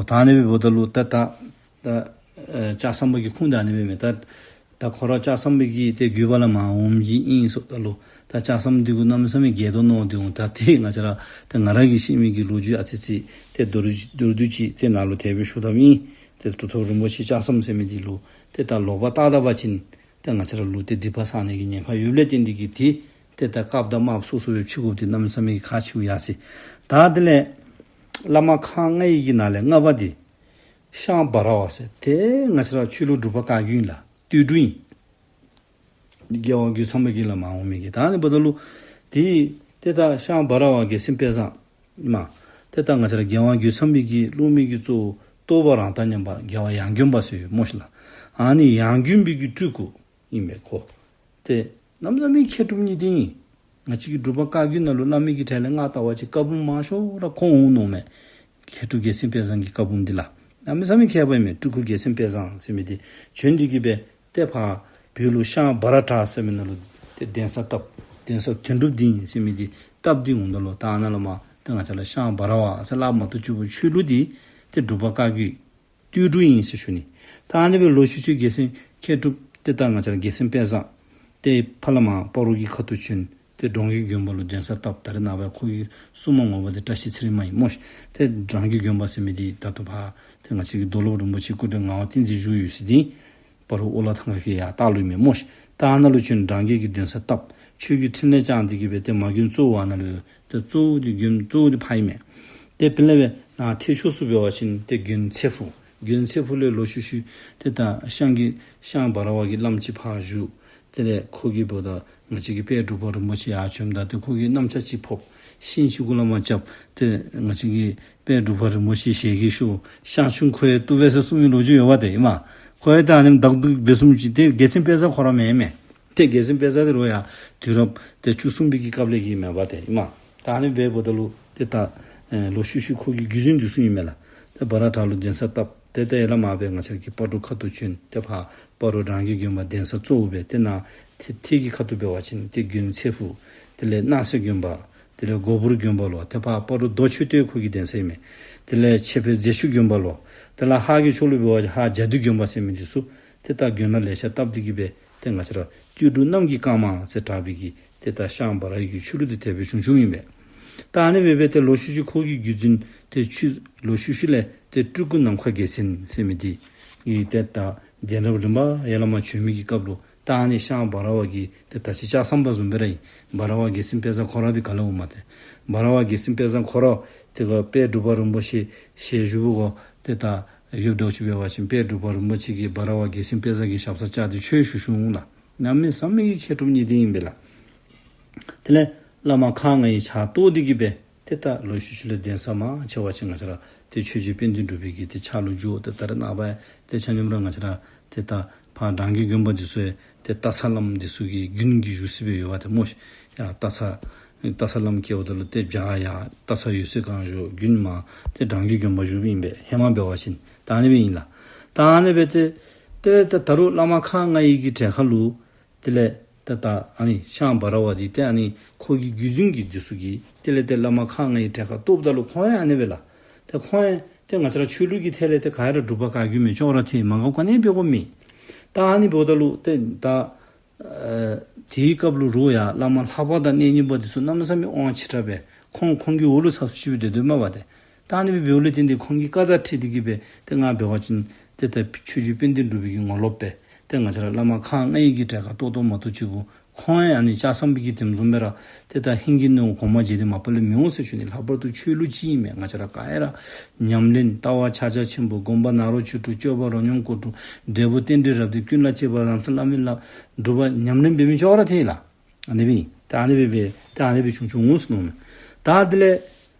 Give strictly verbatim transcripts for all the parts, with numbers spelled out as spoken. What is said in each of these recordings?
ད་ཨ་ནི་སྦེ་འབདཝ་ད་ལུ་ད་ད་ད་ཨེ་ལྕགས་ཟམ་པ་གི་ཁུངས་ད་ཨ་ནི་སྦེ་མས། ད་ད་ཁོ་ར་ལྕགས་ཟམ་པ་གི་ཏེ་རྒྱུད་པ་ལས་མར་འོངམ་ཅིག་ཨིན་ཟེརཝ་ད་ལུ་ད་ལྕགས་ཟམ་འདི་གུ་གནམ་མེད་ས་མེད་འགལ་དོ་མནོ་སྟེ་འོང་། ད་ཏེ་ང་བཅས་ར་ཏེ་ང་ར་གིས་ཤེས་མི་གི་ལོ་རྒྱུས་ཨ་ཙི་ཙི་ཏེ་མདོར་མདོར་བསྡུས་ཅིག་ཏེ་ནཱ་ལུ་དེ་སྦེ་ཞུ་དོཝ་ཨིན། ཏེ་གྲུབ་ཐོབ་རིན་པོ་ཆེ་ལྕགས་ཟམ་ཟེར་མི་འདི་ལུ་ཏེ་ད་ལོག་པར་བལྟ་ད་པ་ཅིན་ཏེ་ང་བཅས་ར་ལུ་ཏེ་སྡིག་པ་བསགས་ནི་གི་ཉེན་ཁ་ཡོདཔ་ལས་བརྟེན་ཏེ་གིས་ཏེ་ཏེ་ད་དཀརཔོ་དང་དམརཔོ་སོ་སོ་སྦེ་ཕྱེ་དགོཔ་འདི་གནམ་མེད་ས་མེད་ཀྱི་ཁག་ཆེཝ་ཡོད་ཟེར། ད་དེ་ལས་བླ་མ་ཁག་ལྔ་ཡི་གི་ནང་ལས་ལྔ་པ་འདི་ཤངས་འབའ་ར་བ་ཟེར། ཏེ་ང་བཅས་ར་ཆོས་ལུགས་འབྲུག་པ་བཀའ་བརྒྱུད་ཨིན་ལགས། སྟོད་འབྲུག་ཨིན། རྒྱལ་བ་རྒོད་ཚང་པའི་གི་ལས་མར་འོང་མི་གི། ད་ཨ་ནི་འབདཝ་ད་ལུ་ཏེ་ཏེ་ད་ཤངས་འབའ་ར་བ་རྒྱལ་མཚན་དཔལ་བཟང་མ་ཏེ་ད་ང་བཅས་ར་རྒྱལ་བ་རྒོད་ཚང་པའི་གི་སློབ་མའི་གི་གཙོ་བོ་རྟོགས་པ་རང་དང་མཉམ་པ་རྒྱལ་བ་ཡང་དགོན་པ་ཟེར་ཡོད་སྨོ་ཤིག་ལགས། ཨ་ནི་ཡང་དགོན་པའི་གི་སྤྲུལ་སྐུ་ཨིན་མས་ཁོ། ཏེ་གནམ་མེད་ས་མེད་མཁས་གྲུབ་གཉིས་ལྡན་ཨིན། ང་བཅས་ཀྱི་འབྲུག་པ་བཀའ་བརྒྱུད་ནང་ལུ་བླ་མའི་གི་གྲལ་ལས་ང་བལྟ་བ་ཅིན་བཀའ་འབུམ་མང་ཤོས་ར་ཁོ་འོང་མནོཝ་མས། མཁས་གྲུབ་རྒྱལ་མཚན་དཔལ་བཟང་གི་བཀའ་འབུམ་འདི་ལགས། གནམ་མེད་ས་མེད་མཁས་པ་ཨིན་མས། སྤྲུལ་སྐུ་རྒྱལ་མཚན་དཔལ་བཟང་ཟེར་མི་འདི་བྱོན་ཏེ་གིས་སྦེ་ཏེ་ཕར་བོད་ལུ་ཤངས་འབའ་ར་བྲག་ཟེར་མི་ནང་ལུ་ཏེ་གདན་ས་བཏབ། གདན་ས་དོན་གྲུབ་སྡིངས་ཟེར་མི་འདི་བཏབ་སྟེ་འོངམ་ད་ལུ་ད་ཨ་ནཱ་ལས་མར་ཏེ་ང་བཅས་ར་ཤངས་འབའ་ར་བ་ཟེར་སླབ་མ་གཏོགས་ཅིག་པོ་ཆོས་ལུགས་འདི་ཏེ་འབྲུག་པ་བཀའ་བརྒྱུད་སྟོད་འབྲུག་ཨིན་ཟེར་ཞུ་ནི། ད་ཨ་ནི་སྦེ་ལོག་ཤུལ་ཤུལ་རྒྱལ་མཚན་མཁས་གྲུབ་ཏེ་ད་ང་བཅས་ར་རྒྱལ་མཚན་དཔལ་བཟང་ཏེ་ཕར་ལས་མར་སྤ་རོ་གི་ཁ་ཐུག་བྱོན། ཏེ་འབྲོང་རྒྱུད་དགོན་པ་ལུ་གདན་ས་བཏབ། ད་རེས་ནངས་པ་ཁོ་གི་སྲུང་མ་ངོ་མ་འདི་བཀྲ་ཤིས་ཚེ་རིང་མ་ཨིན་སྨོ་ཤིག། ཏེ་འབྲོང་རྒྱུད་དགོན་པ་ཟེར་མི་འདི་ད་ལྟོ་ཕར་ཏེ་ང་བཅས་ཀྱི་རྡོར་སློབ་རིན་པོ་ཆེ་སྐུ་བགྲེས་ངག་དབང་བསྟན་འཛིན་བཞུགས་ཡོད་ས་འདི་སྤ་རོ་ཨོ་ལ་ཐང་ཁ་གི་ཡར་ལྟག་ལུ་ཨིན་མས་སྨོ་ཤིག། ད་ཨ་ནཱ་ལུ་བྱོན། འབྲོང་རྒྱུད་ཀྱི་གདན་ས་བཏབ། ཆོས་ཀྱི་ཕྲིན་ལས་བསྐྱངས་ཏེ་གིས་སྦེ་ཏེ་མ་དགོན་གཙོ་བོ་ཨ་ནཱ་ལུ་ཏེ་གཙོ་བོ་འདི་དགོན་གཙོ་བོ་འདི་ཕར་ཨིན་མས། ཏེ་དཔེར་ན་སྦེ་ནཱ་ཐེད་ཕྱོགས་སུ་འབད་བ་ཅིན་ཏེ་དགོན་ཚེ་ཕུག། དགོན་ཚེ་ཕུག་ལས་ལོག་ཤུལ་ཤུལ་ཏེ་ད་ཤངས་ཀྱི་ཤངས་འབའ་ར་བ་གི་བླམ་ཅིག་ཕར་བཞུགས། དེ་ལས་ཁོ་གིས་འབདཝ་ད་ང་བཅས་ཀྱི་དཔལ་འབྲུག་པ་རིན་པོ་ཆེ་ཡར་བྱོནམ་ད་ཏེ་ཁོ་གིས་གནམ་ལྕགས་ཅིག་ཕབ། ཤིང་ཅིག་གུ་ལས་མར་རྐྱབ། ཏེ་ང་བཅས་ཀྱི་དཔལ་འབྲུག་པ་རིན་པོ་ཆེ་ཞལ་གྱིས་ཤོར། ཤངས་ཆུང་ཁོ་ཡང་བཏུབ་པས་ཟེར་གསུངས་མི་ལོ་རྒྱུས་ཡོདཔ་ཏེ་ཨིན་མས། ཁོ་ཡང་ད་ཨ་ནེམ་བདག་འདུག་འབད་ཚུགསཔ་ཅིག། ཏེ་རྒྱལ་མཚན་དཔལ་བཟང་ཁོ་ར་མེན་མས། ཏེ་རྒྱལ་མཚན་དཔལ་བཟང་འདི་རུང་ཡང་དུས་རབས་ཏེ་བཅུ་གསུམ་པའི་གི་སྐབས་ལས་ཀྱི་མེན་པ་ཏེ་ཨིན་མས། ད་ཨ་ནི་སྦེ་འབདཝ་ད་ལུ་ཏེ་ད་ཨེ་ལོག་ཤུལ་ཤུལ་ཁོ་གི་བརྒྱུད་འཛིན་འདི་ཚུ་ཨིན་མས་ལགས། ཏེ་འབའ་ར་བྲག་ལུ་གདན་ས་བཏབ། ཏེ་ཏེ་ཡར་ལས་མར་སྦེ་ང་བཅས་ཀྱི་སྤ་རོ་ཁ་ཐུག་བྱོན། ཏེ་ཕར་སྤ་རོ་འབྲོང་རྒྱུད་དགོན་པ་གདན་ས་གཙོ་བོ་སྦེ། ཏེ་ནཱ་ཐེད་ཐེད་ཀྱི་ཁ་ཐུག་འབད་བ་ཅིན་ཏེ་དགོན་ཚེ་ཕུག། དེ་ལས་སྣང་གསལ་དགོན་པ། དེ་ལས་སྒོ་འབུར་དགོན་པ་ལོ། ཏེ་ཕར་སྤ་རོ་རྡོ་མཆོད་རྟེན་ཁོ་གི་གདན་ས་ཨིན་མས། དེ་ལས་ཆེ་བའི་རྫེ་ཆུ་དགོན་པ་ལོ། དེ་ལས་ཧཱ་གི་ཕྱོགས་ལུ་འབད་བ་ཅིན་ཧཱ་རྒྱ་འདུས་དགོན་པ་ཟེར་མི་འདི་ཚུ། ཏེ་ད་དགོན་གནས་ལེ་ཤ་བཏབ་སྟེ་གིས་སྦེ་ཏེ་ང་བཅས་ར་སྟོད་འབྲུག་གནམ་གྱི་སྐར་མ་ཟེར་གྲགས་པའི་གི་ཏེ་ད་ཤངས་འབའ་ར་བའི་གི་ཆོས་ལུགས་འདི་དེ་སྦེ་བྱུང་བྱུངམ་ཨིན་པས། ད་ཨ་ནི་སྦེ་སྦེ་ཏེ་ལོག་ཤུལ་ཤུལ་ཁོ་གི་བརྒྱུད་འཛིན་ཏེ་ཆོས་ལོག་ཤུལ་ཤུལ་ལས་ཏེ་སྤྲུལ་སྐུ་ནམ་མཁའ་རྒྱལ་མཚན་ཟེར་མི་འདི་གིས་ཏེ་ད་གདན་རབས་རིམ་པ་ཡར་ལས་མར་བྱོན་མི་གི་སྐབས་ལུ་ད་ཨ་ནི་ཤངས་འབའ་ར་བ་གི་ཏེ་ད་ཅི་ལྕགས་ཟམ་པ་བཟུམ་སྦེ་ར་ཨིན། འབའ་ར་བ་རྒྱལ་མཚན་དཔལ་བཟང་ཁོ་ར་འདི་ག་ལས་འོངམ་མས་ཏེ། འབའ་ར་བ་རྒྱལ་མཚན་དཔལ་བཟང་ཁོ་ར་ཏེ་ག་དཔལ་འབྲུག་པ་རིན་པོ་ཆེ་ཞལ་བཞུགས་པོ་གོ་ཏེ་ད་ཡོདཔ་འདྲཝ་ཅིག་འབད་བ་ཅིན་དཔལ་འབྲུག་པ་རིན་པོ་ཆེ་གིས་འབའ་ར་བ་རྒྱལ་མཚན་དཔལ་བཟང་གི་ཞབས་སར་བཅར་ཏེ་ཆོས་ཞུ་ཞུ་འོང་ལགས། གནམ་མེད་ས་མེད་ཀྱི་མཁས་གྲུབ་གཉིས་ལྡན་ཨིན་པས་ལགས། དེ་ལས་བླ་མ་ཁག་ལྔ་ཡི་ཕྱག་རྟོགས་ཏེ་གིས་སྦེ་ཏེ་ད་ལོག་ཤུལ་ཤུལ་ལས་གདན་ས་མང་ཆེ་བ་ཅིག་ང་བཅས་ར་ཏེ་ཆོས་རྗེ་དཔལ་ལྡན་འབྲུག་པའི་གི་ཏེ་ཕྱག་ལུ་བཞུགས། ཏེ་ད་རེས་ནངས་པ་ཏེ་ཆ་མཉམ་ར་ང་བཅས་ར་ཏེ་ད་ཕར་འབྲང་རྒྱས་དགོན་པ་འདི་ཚུ་ཡང་ཏེ་སྟག་ཚང་བླམ་འདི་ཚུ་གི་དགུན་གྱི་བཞུགས་ས་སྦེ་ཡོདཔ་ཏེ་སྨོ་ཤིག། ཡར་སྟག་ཚང་སྟག་ཚང་བླམ་སྐྱེ་བ་ད་ལུ་ཏེ་བྱཱར་ཡར་སྟག་ཚང་འོད་གསལ་སྒང་བཞུགས། དགུན་མར་ཏེ་འབྲང་རྒྱས་དགོན་པ་བཞུགསཔ་ཨིན་པས། ཧེ་མ་འབད་བ་ཅིན་ད་ཨ་ནི་སྦེ་ཨིན་ལགས། ད་ཨ་ནི་སྦེ་ཏེ་ཏེ་ད་ད་རུང་བླ་མ་ཁག་ལྔ་ཡི་གི་གྲལ་ཁར་ལུ་དེ་ལས་ཏེ་ད་ཨ་ནི་ཤངས་འབའ་ར་བ་འདི་ཏེ་ཨ་ནི་ཁོ་གི་བརྒྱུད་འཛིན་གྱི་འདི་ཚུ་གིས་དེ་ལས་ཏེ་བླ་མ་ཁག་ལྔ་ཡི་གྲལ་ཁར་གཏོགསཔ་ད་ལུ་ཁོང་ཡང་ཨ་ནི་སྦེ་ལགས། ཏེ་ཁོང་ཡང་ཏེ་ང་བཅས་ར་ཆོས་ལུགས་ཀྱི་ཐད་ལས་ཏེ་ག་ར་འབྲུག་པ་བཀའ་བརྒྱུད་མི་ཅོག་ར་འཐད། མ་དགོཔ་ག་ནི་འབད་དགོཔ་མེད། ད་ཨ་ནི་འབདཝ་ད་ལུ་ཏེ་ད་ཨ་དེའི་སྐབས་ལུ་རུང་ཡང་བླ་མ་ལྷ་པ་དང་གནས་རྙིང་པ་འདི་ཚུ་གནམ་མེད་ས་མེད་དབང་ཆེ་དྲགས་སྦེ་ཁོང་ཁོང་གི་འོག་ལུ་ཚ་སུ་ཅིག་སྦེ་སྡོད་སྡོདཔ་མས་པ་ཏེ། ད་ཨ་ནི་སྦེ་འབདཝ་ལས་བརྟེན་ཏེ་ཁོང་གི་བཀའ་དང་འཁྲིལ་ཏེ་གིས་སྦེ་ཏེ་ང་འབད་བ་ཅིན་ཏེ་ད་ཆོས་རྗེ་དཔལ་ལྡན་འབྲུག་པའི་གི་ངོ་ལོག་སྦེ་ཏེ་ང་བཅས་ར་བླ་མ་ཁག་ལྔ་ཡི་གི་གྲལ་ཁར་གཏོགས་གཏོགསཔ་མ་གཏོགས་ཅིག་པོ་ཁོང་ཡང་ཨ་ནི་ལྕགས་ཟམ་པའི་གི་དེམ་བཟུམ་སྦེ་ར་ཏེ་ད་ཧིང་གི་ནང་གོང་མ་རྗེ་འདི་མ་པ་ལས་མི་འོང་ཟེར་ཞུ་ནི། ལྷག་པར་དུ་ཆོས་ལུགས་གཅིག་ཨིན་མས། ང་བཅས་ར་ག་ཡ་ར་ཉམས་ལེན་ལྟ་བ་ཕྱག་རྒྱ་ཆེན་པོ་སྒོམ་པ་ནཱ་རོ་ཆོས་དྲུག་སྤྱོད་པ་རོ་སྙོམས་སྐོར་དྲུག་འབྲས་བུ་རྟེན་འབྲེལ་རབ་བདུན་ཀུན་ལ་གཅེས་པ་ལམ་སྲོལ་བླ་མའི་བླ་སྒྲུབ་པ་ཉམས་ལེན་འབད་མི་ཅོག་ར་འཐད་ལགས། ཨ་ནི་སྦེ་ད་ཨ་ནི་སྦེ་སྦེ་ད་ཨ་ནི་སྦེ་བྱུང་བྱུངམ་འོང་ཟེར་མནོཝ་མས། ད་དེ་ལས་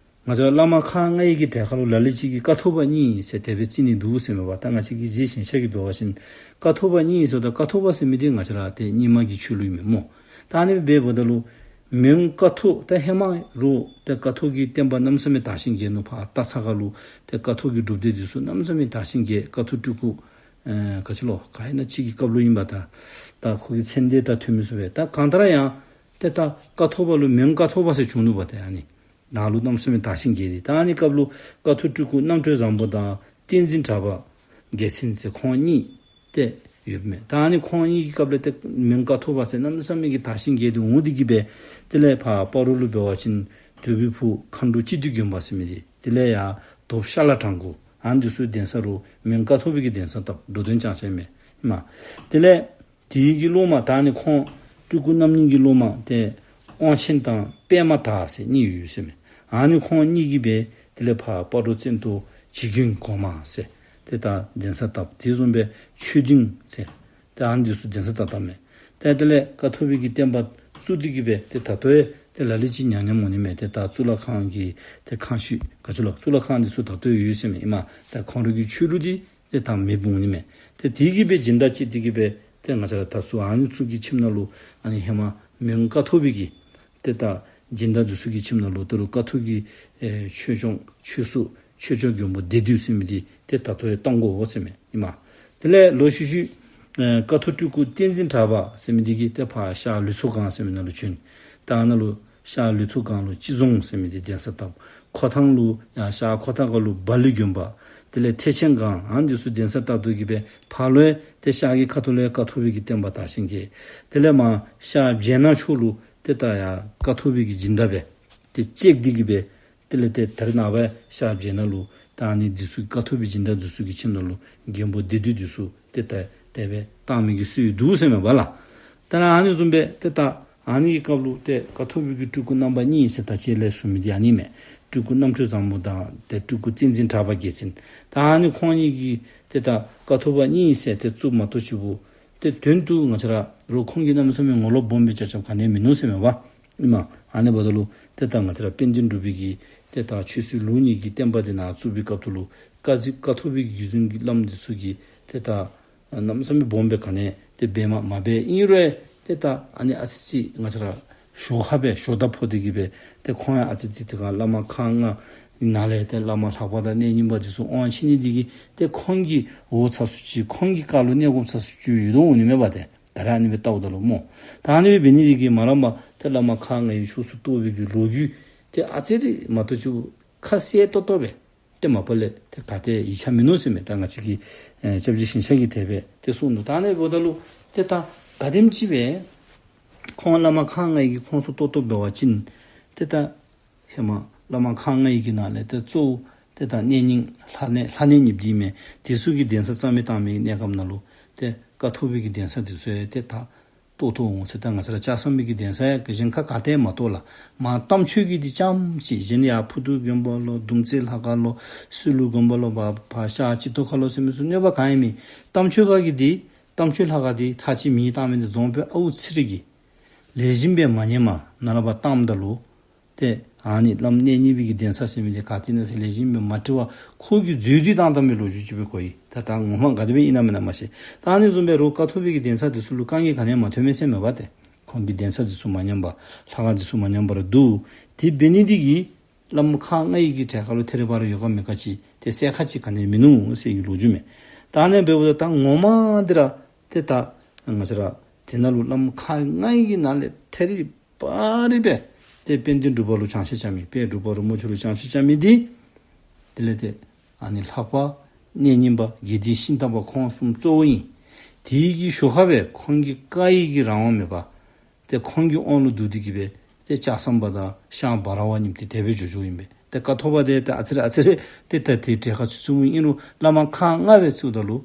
ང་བཅས་ར་བླ་མ་ཁག་ལྔ་ཡི་གི་གྲལ་ཁར་ལུ་ལ་ལུ་ཅིག་གིས་ཀཿཐོག་པ་གཉིས་ཟེར་དེ་སྦེ་རྩི་ནི་འདུག་ཟེར་མས་པ། ད་ང་བཅས་ཀྱི་རྗེ་ཞིང་གཤེགས་ཀྱིས་འབད་བ་ཅིན་ཀཿཐོག་པ་གཉིས་ཟེརཝ་ད་ཀཿཐོག་པ་ཟེར་མི་འདི་ང་བཅས་ར་ཏེ་རྙིང་མ་གི་ཆོས་ལུགས་ཨིན་མས་སྨོ། ད་ཨ་ནི་སྦེ་འབདཝ་ད་ལུ་མོན་ཀཿཐོག། ད་ཧེ་མ་རུང་ཏེ་ཀཿཐོག་གི་བསྟན་པ་གནམ་མེད་ས་མེད་དར་ཞིང་རྒྱས་ནུག། ཕར་སྟག་ཚང་ཁ་ལུ་ཏེ་ཀཿཐོག་གི་སྒྲུབ་སྡེ་འདི་ཚུ་གནམ་མེད་ས་མེད་དར་ཞིང་རྒྱས། ཀཿཐོག་སྤྲུལ་སྐུ་ཨེ་ག་ཅི་ལོ་ག་ཨིན་ན་ཅིག་གི་སྐབས་ལུ་ཨིན་པ། ད་ད་ཁོ་གི་མཚན་དེ་ད་ཐོན་མི་ཚུགས་པས། ད་གང་ལྟར་ཡང་ཏེ་ད་ཀཿཐོག་པ་ལུ་མོན་ཀཿཐོག་པ་ཟེར་བྱུང་ནུག་པ་ཏེ་ཨ་ནི། ནང་ལུ་གནམ་མེད་ས་མེད་དར་ཞིང་རྒྱས་ཏེ། ད་ཨ་ནི་སྐབས་ལུ་ཀཿཐོག་སྤྲུལ་སྐུ་རྣམ་གྲོལ་བཟང་པོ་དང་བསྟན་འཛིན་གྲགས་པ་རྒྱལ་མཚན་ཟེར་ཁོང་གཉིས་ཏེ་ཡོདཔ་མས། ད་ཨ་ནི་ཁོང་གཉིས་ཀྱི་སྐབས་ལས་ཏེ་མོན་ཀཿཐོག་པ་ཟེར་གནམ་མེད་ས་མེད་ཀྱི་དར་ཞིང་རྒྱས་ཏེ་འོང་སྟེ་གི་སྦེ། དེ་ལས་ཕར་སྤ་རོ་ལུ་འབད་བ་ཅིན་དོལ་པོའི་བུ་མཁའ་འགྲོ་སྤྱི་འདུས་དགོན་པ་ཟེར་མི་འདི། དེ་ལས་ཡར་དོབ་ཤ་ལ་དྲང་གུ་ཨ་ནི་འདི་ཚུ་གདན་ས་རུ་མོན་ཀཿཐོག་པའི་གི་གདན་ས་བཏབ། འགྲོ་དོན་བསྐྱངས་བཞགཔ་མས་ཨིན་མས། དེ་ལས་དེའི་གི་སློབ་མ་ད་ཨ་ནི་ཁོང་སྤྲུལ་སྐུ་རྣམ་གཉིས་ཀྱི་སློབ་མ་ཏེ་དབང་ཆེན་དང་པདྨ་དར་ཟེར་གཉིས་ཡོད་ཟེར་མས། ཨ་ནི་ཁོང་གཉིས་ཀྱིས་སྦེ་དེ་ལས་ཕར་སྤ་རོ་བཙན་ཏོ་བྱི་རྒོད་གོང་མ་ཟེར་ཏེ་ད་གདན་ས་བཏབ། དེ་བཟུམ་སྦེ་ཆོས་སྡིངས་ཟེར་ཏེ་ཨ་ནི་འདི་ཚུ་གདན་ས་བཏབ་བཏབ་མས། ཏེ་དེ་ལས་ཀཿཐོག་པའི་གི་བསྟན་པ་བཙུགས་ཏེ་གི་སྦེ་ཏེ་ད་ལྟོ་ཡང་ཏེ་ལ་ལུ་ཅིག་ཉམས་ཉམསམ་འོང་ནི་མས། ཏེ་ད་གཙུག་ལག་ཁང་གི་ཏེ་ཁང་ཤུལ་ག་ཅི་ལོ་གཙུག་ལག་ཁང་འདི་ཚུ་ད་ལྟོ་ཡང་ཡོད་ཟེར་མས་ཨིན་མས། ད་ཁོང་རའི་གི་ཆོས་ལུགས་འདི་ཏེ་ད་མེདཔ་འོང་ནི་མས། ཏེ་དེ་གིས་སྦེ་སྦྱིན་བདག་བྱས་ཏེ་གི་སྦེ་ཏེ་ང་བཅས་ར་ད་ཚུ་ཨ་ནི་ཚུ་གི་ཁྱིམ་ནང་ལུ་ཨ་ནི་ཧེ་མ་མོན་ཀཿཐོག་པའི་གི་ཏེ་ད་སྦྱིན་བདག་འདི་ཚུ་གི་ཁྱིམ་ནང་ལུ་ད་རུང་ཀཿཐོག་གི་ཨེ་ཆོས་སྐྱོང་ཆོས་སྲུང་ཆོས་སྐྱོང་མགོན་པོ་སྡེ་བདུན་ཟེར་མི་འདི་ཏེ་ད་ལྟོ་ཡང་གཏང་དགོ་ཟེར་མས་ཨིན་མས། དེ་ལས་ལོག་ཤུལ་ཤུལ་ཨེ་ཀཿཐོག་སྤྲུལ་སྐུ་བསྟན་འཛིན་གྲགས་པ་ཟེར་མི་འདི་གིས་ཏེ་ཕར་ཤར་ལུས་མཚོ་སྒང་ཟེར་མི་ནང་ལུ་བྱོན། ད་ཨ་ནཱ་ལུ་ཤར་ལུས་མཚོ་སྒང་ལུ་སྤྱི་རྫོང་ཟེར་མི་འདི་གདན་ས་བཏབ། ཁོ་ཐང་ལུ་ཡར་ཤར་ཁོ་ཐང་སྒང་ལུ་བ་ལི་དགོན་པ། དེ་ལས་ཐེག་ཆེན་སྒང་ཨ་ནི་འདི་ཚུ་གདན་ས་བཏབ་སྟེ་གི་སྦེ་ཕར་ལུ་ཡང་ཏེ་ཤར་གྱི་ཁ་ཐུག་ལུ་ཡང་ཀཿཐོག་པའི་གི་བསྟན་པ་དར་ཞིང་རྒྱས། དེ་ལས་མར་ཤར་སྦྱེད་ནག་ཕྱོགས་ལུ་ཏེ་ད་ཡར་ཀཿཐོག་པའི་གི་སྦྱིན་བདག་སྦེ་ཏེ་བཅད་དེ་གི་སྦེ་དེ་ལས་ཏེ་ད་རེས་ནངས་པ་ཡང་ཤར་སྦྱེད་ནག་ལུ་ད་ཨ་ནི་འདི་ཚུ་ཀཿཐོག་པའི་སྦྱིན་བདག་འདི་ཚུ་གི་ཁྱིམ་ནང་ལུ་མགོན་པོ་སྡེ་བདུན་འདི་ཚུ་ཏེ་ད་དེ་སྦེ་བཏང་མི་གི་སྲོལ་ཡང་འདུག་ཟེར་མས་པ་ལགས། ད་ཨ་ནི་བཟུམ་སྦེ་ཏེ་ད་ཨ་ནི་གི་སྐབས་ལུ་ཏེ་ཀཿཐོག་པའི་གི་སྤྲུལ་སྐུ་རྣམ་པ་གཉིས་ཟེར་ད་ཅི་ལས་ཞུ་མི་འདི་ཨ་ནི་མས། སྤྲུལ་སྐུ་རྣམ་གྲོལ་བཟང་པོ་དང་ཏེ་སྤྲུལ་སྐུ་བསྟན་འཛིན་གྲགས་པ་རྒྱལ་མཚན། ད་ཨ་ནི་ཁོང་གཉིས་ཀྱིས་ཏེ་ད་ཀཿཐོག་པ་གཉིས་ཟེར་ཏེ་བཙུགསཔ་མ་གཏོགས་ཅིག་པོ་ཏེ་དོན་དུ་ང་བཅས་ར་རོགས་ཁོང་གིས་གནམ་མེད་ས་མེད་ངོ་ལོག་སྦོམ་སྦེ་རྐྱབ་རྐྱབ་ག་ནི་ཡང་མིན་ནུག་ཟེར་མས་པ། ཨིན་མས། ཨ་ནི་འབདཝ་ད་ལུ་ཏེ་ད་ང་བཅས་ར་དཔལ་ལྡན་འབྲུག་པའི་གི་ཏེ་ད་ཆོས་སྲིད་ལུགས་གཉིས་ཀྱི་བསྟན་པ་འདི་ནཱ་བཙུགས་པའི་སྐབས་ཐོག་ལུ་ཀ་ཟི་ཀཿཐོག་པའི་གི་བརྒྱུད་འཛིན་གྱི་བླམ་འདི་ཚུ་གིས་ཏེ་ད་གནམ་མེད་ས་མེད་སྦོམ་སྦེ་ག་ནི་ཡང་ཏེ་འབད་མ་མ་འབད། ཨིན་རུང་ཏེ་ད་ཨ་ནི་ཨ་ཙི་ཅིག་ང་བཅས་ར་ཞོར་ཁ་སྦེ་ཞོར་ད་ཕོག་སྟེ་གི་སྦེ་ཏེ་ཁོང་ཡང་ཨ་ཙི་ཅིག་ཏེ་ག་བླ་མ་ཁག་ལྔ་ནང་ལས་ཏེ་བླ་མ་ལྷ་པ་དང་གནས་རྙིང་པ་འདི་ཚུ་དབང་ཆེ་ནི་འདི་གིས་ཏེ་ཁོང་གི་འོག་ཚ་སུ་ཅིག་ཁོང་གི་བཀའ་ལུ་གནས་དགོཔ་ཚ་སུ་ཅིག་ཡོད་དོ་འོང་ནི་མས་པ་ཏེ། ད་རེས་ཨ་ནི་སྦེ་བལྟཝ་ད་ལུ་སྨོ། ད་ཨ་ནི་སྦེ་འབད་ནི་འདི་གིས་མ་རངས་པར་ཏེ་བླ་མ་ཁག་ལྔའི་ཕྱོགས་སུ་གཏོགས་པའི་གི་ལོ་རྒྱུས་ཏེ་ཨ་ཙི་རེ་མ་གཏོགས་ཅིག་ཁ་གསལ་ཏོག་ཏོ་སྦེ་ཏེ་མ་པ་ལས་ཏེ་ག་ཏེ་ཡིག་ཆ་མིན་ནུག་ཟེར་མས། ད་ང་བཅས་ཀྱི་ཨེ་སྐྱབས་རྗེ་ཞིང་གཤེགས་ཀྱིས་དེ་སྦེ་ཏེ་གསུངས་ནུག། ད་ཨ་ནི་འབདཝ་ད་ལུ་ཏེ་ད་ག་དེམ་ཅིག་སྦེ་ཁོང་བླ་མ་ཁག་ལྔའི་གི་ཁོངས་སུ་གཏོགས་གཏོགསཔ་འབད་བ་ཅིན་ཏེ་ད་ཧེ་མ་བླ་མ་ཁག་ལྔའི་གི་ནང་ལས་ཏེ་གཙོ་བོ་ཏེ་ད་གནས་རྙིང་ལྷ་གནས་ལྷ་གནས་གཉིས་འདི་མས། དེ་ཚུ་གི་གདན་ས་རྩ་མེད་བཏང་མི་གནས་སྐབས་ནང་ལུ་ཏེ་ཀཿཐོག་པའི་གི་གདན་ས་འདི་ཚུ་ཡང་ཏེ་ད་གཏོགས་གཏོགསཔ་འོང་ཟེར། ད་ང་བཅས་ར་ལྕགས་ཟམ་པའི་གི་གདན་ས་ཡང་གཞན་ཁར་ག་ཏེ་མ་གཏོགས་ལགས། མར་རྟ་མཆོག་གི་འདི་རྐྱངམ་ཅིག། གཞན་ཡར་ཕུར་སྟོད་དགོན་པ་ལོ་གདུང་རྩེ་ལྷ་ཁང་ལོ་སི་ལུ་དགོན་པ་ལོ་བ་ཕར་ཤར་སྤྱི་ཏོག་ཁ་ལོ་ཟེར་མི་ཚུ་གནོད་པ་གང་ཡང་མེད། རྟ་མཆོག་ཁ་གི་འདི་རྟ་མཆོག་ལྷ་ཁང་འདི་ཚར་གཅིག་མེ་བཏང་མི་འདི་རྫོང་དཔོན་ཨའུ་ཚེ་རིང་གིས་ལེགས་ཤོམ་སྦེ་མ་ཉན་པར་ནཱ་ལས་ཕར་བཏངམ་ད་ལུ་ཏེ་ཨ་ནི་བླམ་གནས་རྙིང་པའི་གི་གདན་ས་ཟེར་མི་འདི་ག་ཏེ་ཨིན་ན་ཟེར་ལེགས་ཤོམ་སྦེ་མ་དྲི་བར་ཁོ་གིས་འཛོལ་ཏེ་བཏང་བཏངམ་སྦེ་ལོ་རྒྱུས་ཅིག་སྦེ་གོ་ཡི། ད་ད་ངོ་མ་ག་དེ་སྦེ་ཨིན་ན་མེན་ན་མ་ཤེས། ད་ཨ་ནི་བཟུམ་སྦེ་རོགས་ཀཿཐོག་པའི་གི་གདན་ས་འདི་ཚུ་ལུ་དཀའ་ངལ་ག་ནི་ཡང་མ་ཐོན་མས་ཟེར་མས་པ་ཏེ། ཁོང་གི་གདན་ས་འདི་ཚུ་མ་ཉམས་པར་ལྷ་ཁང་འདི་ཚུ་མ་ཉམས་པར་འདུག། དེ་འབད་ནི་འདི་གིས་བླམ་ཁག་ལྔའི་གི་གྲལ་ཁར་ལུ་ཐད་རི་བ་རི་ཡོད་ག་མེད་ག་ཅིག་ཏེ་གསལ་ཁ་ཅིག་ག་ནི་ཡང་མིན་ནུག་ཟེར་གྱི་ལོ་རྒྱུས་མས། ད་ཨ་ནི་འབདཝ་ད་ད་ངོ་མ་འདི་ར་ཏེ་ད་ང་བཅས་ར་དེ་ནང་ལུ་བླམ་ཁག་ལྔའི་གི་ནང་ལས་ཐད་རི་བ་རི་སྦེ་ཏེ་དཔལ་ལྡན་འབྲུག་པ་ལུ་བྱང་ཆ་རྐྱབ་མི་དཔལ་འབྲུག་པ་རིན་པོ་ཆེ་ལུ་བྱང་ཆ་རྐྱབ་མི་འདི་དེ་ལས་ཏེ་ཨ་ནི་ལྷ་པ་གནས་རྙིང་པ་དགེ་ལྡན་ཤིང་རྟ་པ་ཁོང་གསུམ་གཙོ་བོ་ཨིན། དེའི་གི་ཞོར་ཁར་སྦེ་ཁོང་གི་བཀའ་ཡི་གི་རང་དབང་མེད་པར་ཏེ་ཁོང་གི་དབང་ལུ་བསྡུ་སྟེ་གི་སྦེ་ཏེ་ལྕགས་ཟམ་པ་དང་ཤངས་འབའ་ར་བ་གཉིསཔོ་ཏེ་དེ་སྦེ་འགྱོ་འགྱོཝ་ཨིན་པས། ཏེ་ཀཿཐོག་པ་འདི་ཏེ་ཨ་ཙི་རེ་ཨ་ཙི་རེ་ཏེ་ད་ཏེ་གྲལ་ཁར་ཚུད་ཚུདཔ་ཨིན་རུང་བླ་མ་ཁག་ལྔ་སྦེ་བརྩིཝ་ད་ལུ་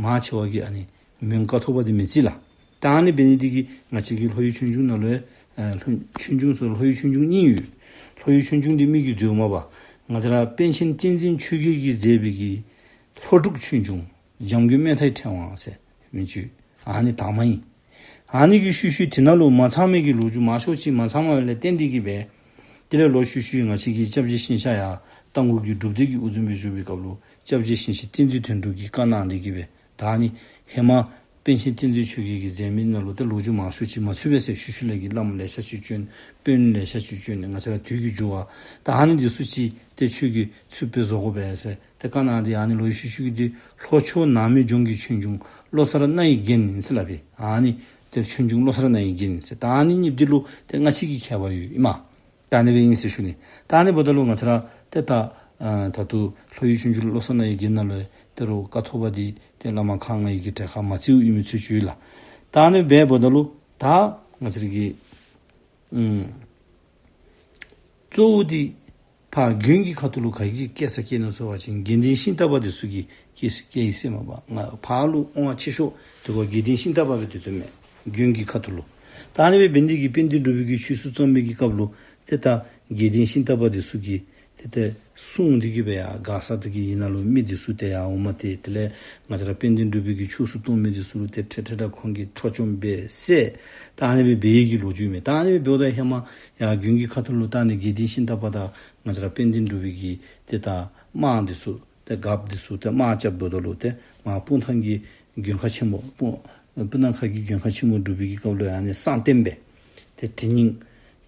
མང་ཆེ་བ་གིས་ཨ་ནི་མོན་ཀཿཐོག་པ་འདི་མི་བརྩི་ལགས། ད་ཨ་ནི་འབད་ནི་འདི་གིས་ང་བཅས་ཀྱི་ལྷོ་ཡུལ་ཆོས་འབྱུང་ནང་ལུ་ཡང་ཨ་ལྷོ་ཆོས་འབྱུང་ཟེར་ལྷོ་ཡུལ་ཆོས་འབྱུང་གཉིས་ཡོད། ལྷོ་ཡུལ་ཆོས་འབྱུང་འདི་མི་གིས་འཛོལ་མ་པ། ང་བཅས་ར་པཎ་ཆེན་བསྟན་འཛིན་ཆོས་རྒྱལ་གྱིས་མཛད་པའི་གི་ལྷོ་འབྲུག་ཆོས་འབྱུང་འཇམ་མགོན་སྨོན་མཐའི་ཕྲེང་བ་ཟེར་མི་ཅིག་ཨ་ནི་དང་མ་ཨིན། ཨ་ནི་གི་ཤུལ་ཤུལ་དེ་ནང་ལུ་མ་ཚང་མི་གི་ལོ་རྒྱུས་མང་ཤོས་ཅིག་མ་ཚང་བ་ལས་བརྟེན་ཏེ་གི་སྦེ་དེ་ལས་ལོག་ཤུལ་ཤུལ་ང་བཅས་ཀྱི་སྐྱབས་རྗེ་ཞིང་གཤེགས་ཡར་རྟ་མགོ་གི་སྒྲུབ་སྡེ་གི་དབུ་འཛིན་སྦེ་བཞུགས་པའི་སྐབས་ལུ་སྐྱབས་རྗེ་ཞིང་གཤེགས་བསྟན་འཛིན་དོན་གྲུབ་ཀྱིས་བཀའ་གནང་སྟེ་གི་སྦེ་ད་ཨ་ནི་ཧེ་མ་པཎ་ཆེན་བསྟན་འཛིན་ཆོས་རྒྱལ་གྱིས་མཛད་མི་ནང་ལུ་ཏེ་ལོ་རྒྱུས་མང་ཤོས་ཅིག་མ་ཚུད་པས་ཟེར། ཤུལ་ཤུལ་ལས་ཀྱི་བླམ་ལེ་ཤ་ཅིག་བྱོན། དཔོན་ལེ་ཤ་ཅིག་བྱོན། ང་བཅས་ར་དུས་ཀྱི་འགྱུར་བ་ད་ཨ་ནི་འདི་ཚུ་ཅིག་ཏེ་ཁྱོད་ཀྱིས་ཚུད་པའི་བཟོ་དགོ་པས་ཟེར་ཏེ་བཀའ་གནང་སྟེ་ཨ་ནི་ལོག་ཤུལ་ཤུལ་གྱི་འདི་ལྷོ་ཕྱོགས་ནགས་མོའི་ལྗོངས་ཀྱི་ཆོས་འབྱུང་བློ་གསར་རྣ་ཡི་རྒྱན་ཟེར་སླབ་པས། ཨ་ནི་ཏེ་ཆོས་འབྱུང་བློ་གསར་རྣ་ཡི་རྒྱན་ཟེར། ད་ཨ་ནི་གཉིས་འདི་ལུ་ཏེ་སྔ་ཕྱི་གི་ཁྱད་པར་ཡོད་ཨིན་མས། ད་ཨ་ནི་སྦེ་ཨིན་ཟེར་ཞུ་ནི། ད་ཨ་ནི་འབདཝ་ད་ལུ་ང་བཅས་ར་ཏེ་ད་ཨ་ད་ལྟོ་ལྷོ་ཡུལ་ཆོས་འབྱུང་བློ་གསར་རྣ་བའི་རྒྱན་ནང་ལུ་ཡང་ད་རུང་ཀཿཐོག་པ་འདི་ཏེ་བླ་མ་ཁག་ལྔའི་གི་གྲལ་ཁར་མ་བརྩིཝ་ཨིན་མི་ཚུ་ཅིག་ཡོད་ལགས། ད་ཨ་ནི་སྦེ་འབདཝ་ད་ལུ་ད་ང་བཅས་ར་གི་ཨམ་གཙོ་བོ་འདི་ཕར་དགོན་གྱི་ཁ་ཐུག་ལུ་ག་གིས་བསྐྱལ་ས་བསྐྱལ་ནུག་ཟེར་བ་ཅིན་དགེ་ལྡན་ཤིང་རྟ་པ་འདི་ཚུ་གིས་བསྐྱལ་བསྐྱལ་ཡི་ཟེར་མས་པ། ང་ཕར་ལུ་དབང་ཆེ་ཤོས་འདི་ག་དགེ་ལྡན་ཤིང་རྟ་པ་སྦེ་སྡོད་དོ་མས། དགོན་གྱི་ཁ་ཐུག་ལུ། ད་ཨ་ནི་སྦེ་འབད་ནི་འདི་གིས་དཔལ་ལྡན་འབྲུག་པའི་གི་ཆོས་སྲིད་རྩོམ་པའི་གི་སྐབས་ལུ་ཏེ་ད་དགེ་ལྡན་ཤིང་རྟ་པ་འདི་ཚུ་གིས་ཏེ་ཏེ་སྲུང་འདི་གིས་སྦེ་ཡར་མགར་ས་འདི་གི་ཡུལ་ནང་ལུ་མི་འདི་ཚུ་ཏེ་ཡར་འོངམ་ཏེ་དེ་ལས་ང་བཅས་ར་དཔལ་ལྡན་འབྲུག་པའི་གི་ཆོས་སྲིད་རྩོམ་མི་འདི་ཚུ་ལུ་ཏེ་ཁྲེལ་ཁྲེལ་ར་ཁོང་གིས་འཕྲོག་བཅོམ་འབད་བསད། ད་ཨ་ནི་སྦེ་འབད་ཡི་གི་ལོ་རྒྱུས་མས། ད་ཨ་ནི་སྦེ་འབདཝ་ད་ཧེ་མ་ཡར་དགོན་གྱི་ཁ་ཐུག་ལུ་ད་ཨ་ནི་དགེ་ལྡན་ཤིང་རྟ་པ་དང་ང་བཅས་ར་དཔལ་ལྡན་འབྲུག་པའི་གི་ཏེ་ད་དམག་འདི་ཚུ་ཏེ་མགར་འདི་ཚུ་ཏེ་དམག་རྐྱབ་འབདཝ་ད་ལུ་ཏེ་མར་སྤུངས་ཐང་གི་མགོན་ཁང་ཆེན་མོ་སྤུངས་སྤུངས་ཐང་ཁ་གི་མགོན་ཁང་ཆེན་མོ་འབྲུག་པའི་གི་སྐབས་ལུ་ཡང་ཨ་ནི་གསང་རྟེན་སྦེ་ཏེ་གྲི་སྙིང་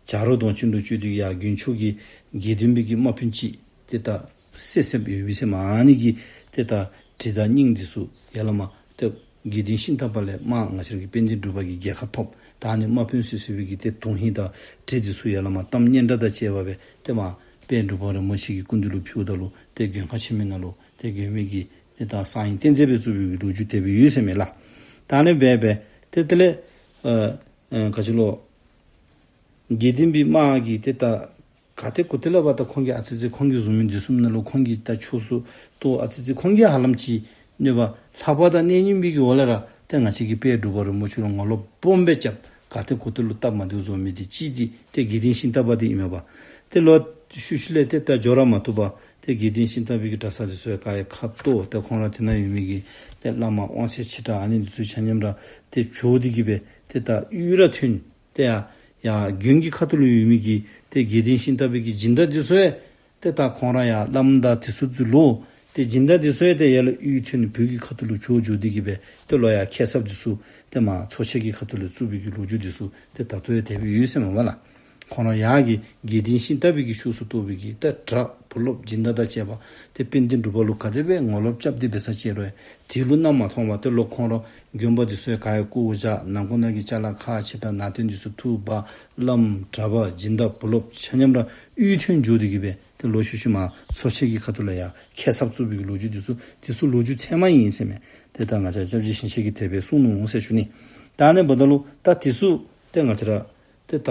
བྱ་རོག་གདོང་ཅན་དུ་བཅོས་ཏེ་ཡར་དགོན་ཕྱོགས་ཀྱི་དགེ་ལྡན་པའི་གི་དམག་དཔོན་ཅིག་ཏེ་ད་བསད་བསདཔ་ཡོད་པས་ཟེར་མས། ཨ་ནི་གི་ཏེ་ད་གྲི་དང་སྙིང་འདི་ཚུ་ཡར་ལས་མར་ཏེ་དགེ་ལྡན་ཤིང་རྟ་པ་ལས་མར་ང་བཅས་ར་གི་དཔལ་ལྡན་འབྲུག་པ་གིས་རྒྱལ་ཁ་ཐོབ། ད་ཨ་ནི་དམག་དཔོན་བསད་བསད་པའི་གི་ཏེ་དོན་ཧིང་དང་གྲི་འདི་ཚུ་ཡར་ལས་མར་གཏམ་སྙན་སྒྲ་དང་བཅས་པ་སྦེ་ཏེ་མར་དཔལ་འབྲུག་པ་རིན་པོ་ཆེ་གི་སྐུ་མདུན་ལུ་ཕུལཝ་ད་ལུ་ཏེ་མགོན་ཁང་ཆེན་མོའི་ནང་ལུ་ཏེ་མགོན་པོའི་གི་ཏེ་ད་གསང་བའི་རྟེན་རྫས་སྦེ་བཙུགས་པའི་གི་ལོ་རྒྱུས་དེ་སྦེ་ཡོད་ཟེར་མས་ལགས། ད་ཨ་ནི་སྦེ་སྦེ་ཏེ་དེ་ལས་ཨ་ཨ་ག་ཅི་ལོ་དགེ་ལྡན་པའི་དམག་གིས་ཏེ་ད་ག་ཏེ་གོ་ཏེ་ལས་འབདཝ་ད་ཁོང་གིས་ཨ་ཙི་ཙི་ཁོང་གིས་བཟུང་མི་འདི་ཚུ་ནང་ལུ་ཁོང་གིས་ད་ཆོས་སུ་གཏོགས། ཨ་ཙི་ཙི་ཁོང་གིས་ཧ་ལམ་ཅིག་གནོད་པ་ལྷག་པ་དང་གནོད་སྙིང་པའི་གི་འོག་ལས་ར་ཏེ་ང་བཅས་ཀྱི་དཔལ་འབྲུག་པ་རིན་པོ་ཆེ་ལུ་ངོ་ལོག་སྦོམ་སྦེ་རྐྱབ། ག་ཏེ་གོ་ཏེ་ལུ་སྟབས་མ་བདེཝ་བཟོ་མི་འདི་གཅིག་འདི་ཏེ་དགེ་ལྡན་ཤིང་རྟ་པ་འདི་ཨིན་མས་པ། ཏེ་ལོག་ཤུལ་ཤུལ་ལས་ཏེ་ད་འགྱོ་ར་མ་བཏུབ་པར་ཏེ་དགེ་ལྡན་ཤིང་རྟ་པའི་གི་གྲྭ་ཚང་འདི་ཚུ་ཡང་ག་ཡང་ཁ་གཏོར། ཏེ་ཁོང་ར་དེ་ནང་ཡོད་མི་གི་ཏེ་བླ་མ་དབང་ཆེ་ཆེ་དྲགས་ཨ་ནི་འདི་ཚུ་ཆ་མཉམ་ར་ཏེ་བྱོག་སྟེ་གི་སྦེ་ཏེ་ད་གཡུས་ར་ཐོན། ཏེ་ཡར་ཡར་དགོན་གྱི་ཁ་ཐུག་ལུ་ཡོད་མི་གི་ཏེ་དགེ་ལྡན་ཤིང་རྟ་པའི་གི་སྦྱིན་བདག་འདི་ཚུ་ཡང་ཏེ་ད་ཁོང་ར་ཡར་བླམ་དང་དེ་ཚུ་འདི་ལོག། ཏེ་སྦྱིན་བདག་འདི་ཚུ་ཡང་ཏེ་ཡར་ལས་གཡུས་ཐོན་བོད་ཀྱི་ཁ་ཐུག་ལུ་བྱོག་འགྱོ་སྟེ་གི་སྦེ་ཏེ་ལོག་ཡར་ཁེ་སང་འདི་ཚུ་ཏེ་མར་ཚོ་ཆེན་གྱི་ཁ་ཐུག་ལུ་བཙུགས་པའི་གི་ལོ་རྒྱུས་འདི་ཚུ་ཏེ་ད་ལྟོ་ཡང་དེ་སྦེ་ཡོད་ཟེར་མས་པ་ལགས། ཁོང་ར་ཡར་གྱི་དགེ་ལྡན་ཤིང་རྟ་པའི་གི་ཕྱོགས་སུ་གཏོགས་པའི་གི་ཏེ་གྲྭ་བུ་སློབ་སྦྱིན་བདག་དང་བཅས་པ་ཏེ་དཔལ་ལྡན་འབྲུག་པ་ལུ་ག་དེ་སྦེ་ངོ་ལོག་རྐྱབ་སྟེ་འབད་ས་ཅིག་རུང་དེ་ལུ་མནའ་མ་ཐོངམ་ཏེ་ལོག་ཁོང་ར་དགོན་པ་འདི་ཚུ་ཡང་ག་ཡང་བཀོ་བཞག། ནང་འཁོད་ནང་གི་ཅ་ལ་ཁག་ཆེ་དྲགས་ནང་རྟེན་འདི་ཚུ་འཐུ་འབག། བླམ་གྲྭ་པ་སྦྱིན་བདག་བུ་སློབ་ཆ་མཉམ་ར་གཡུས་ཐོན་འགྱོ་སྟེ་གི་སྦེ་ཏེ་ལོག་ཤུལ་ཤུལ་མར་ཚོ་ཆེན་གྱི་ཁ་ཐུག་ལུ་ཡར་ཁེ་སང་བཙུགས་པའི་གི་ལོ་རྒྱུས་འདི་ཚུ་འདི་ཚུ་ལོ་རྒྱུས་ཚད་མ་ཨིན་ཟེར་མས། ཏེ་ད་ང་བཅས་སྐྱབས་རྗེ་ཞིང་གཤེགས་ཀྱིས་དེ་སྦེ་གསུངས་ནུག་ཟེར་ཞུ་ནི། ད་ཨ་ནི་འབདཝ་ད་ལུ་ད་འདི་ཚུ་ཏེ་ང་བཅས་ར་ཏེ་ད་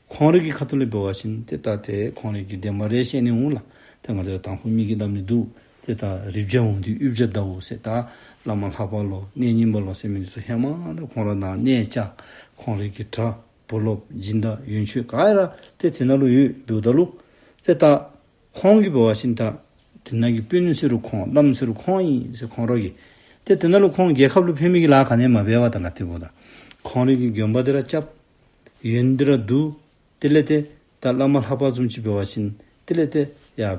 ཁོང་རའི་གི་ཁ་ཐུག་ལས་འབད་བ་ཅིན་ཏེ་ད་ཏེ་ཁོང་རའི་གི་བདེན་པ་རེ་བཤད་ནི་འོང་ལགས། ཏེ་ང་བཅས་ར་དང་ཕུ་མི་གིས་སླབ་ནི་འདུག། ཏེ་ད་རི་བྱ་འོང་དུས་ཡུལ་བྱ་བདའོ་ཟེར། ད་བླ་མ་ལྷ་པ་ལོ་གནས་རྙིང་པ་ལོ་ཟེར་མི་འདི་ཚུ་ཧེ་མ་ལས་ཁོང་ར་ནཱ་གནས་བཅགས། ཁོང་རའི་གི་གྲྭ་བུ་སློབ་སྦྱིན་བདག་ཡོན་མཆོད་ག་ར་ཏེ་དེ་ནང་ལུ་ཡོད། འབདཝ་ད་ལུ་ཏེ་ད་ཁོང་གིས་འབད་བ་ཅིན་ད་དེ་ནང་གི་དཔོན་ཟེར་རུང་ཁོང་བླམ་ཟེར་རུང་ཁོང་ཨིན་ཟེར་ཁོང་ར་གིས། ཏེ་དེ་ནང་ལུ་ཁོང་རྒྱལ་ཁབ་ལུ་ཕན་མི་གི་ལཱ་ག་ནི་ཡང་མ་འབད་བར་ད་ལགས། ཏེ་འབདཝ་ད་ཁོང་རའི་གི་དགོན་པ་འདི་ར་རྐྱབ། ཡོན་འདི་ར་བསྡུ། དེ་ལས་ཏེ་ད་བླ་མ་ལྷ་པ་བཟུམ་ཅིག་འབད་བ་ཅིན་དེ་ལས་ཏེ་ཡར་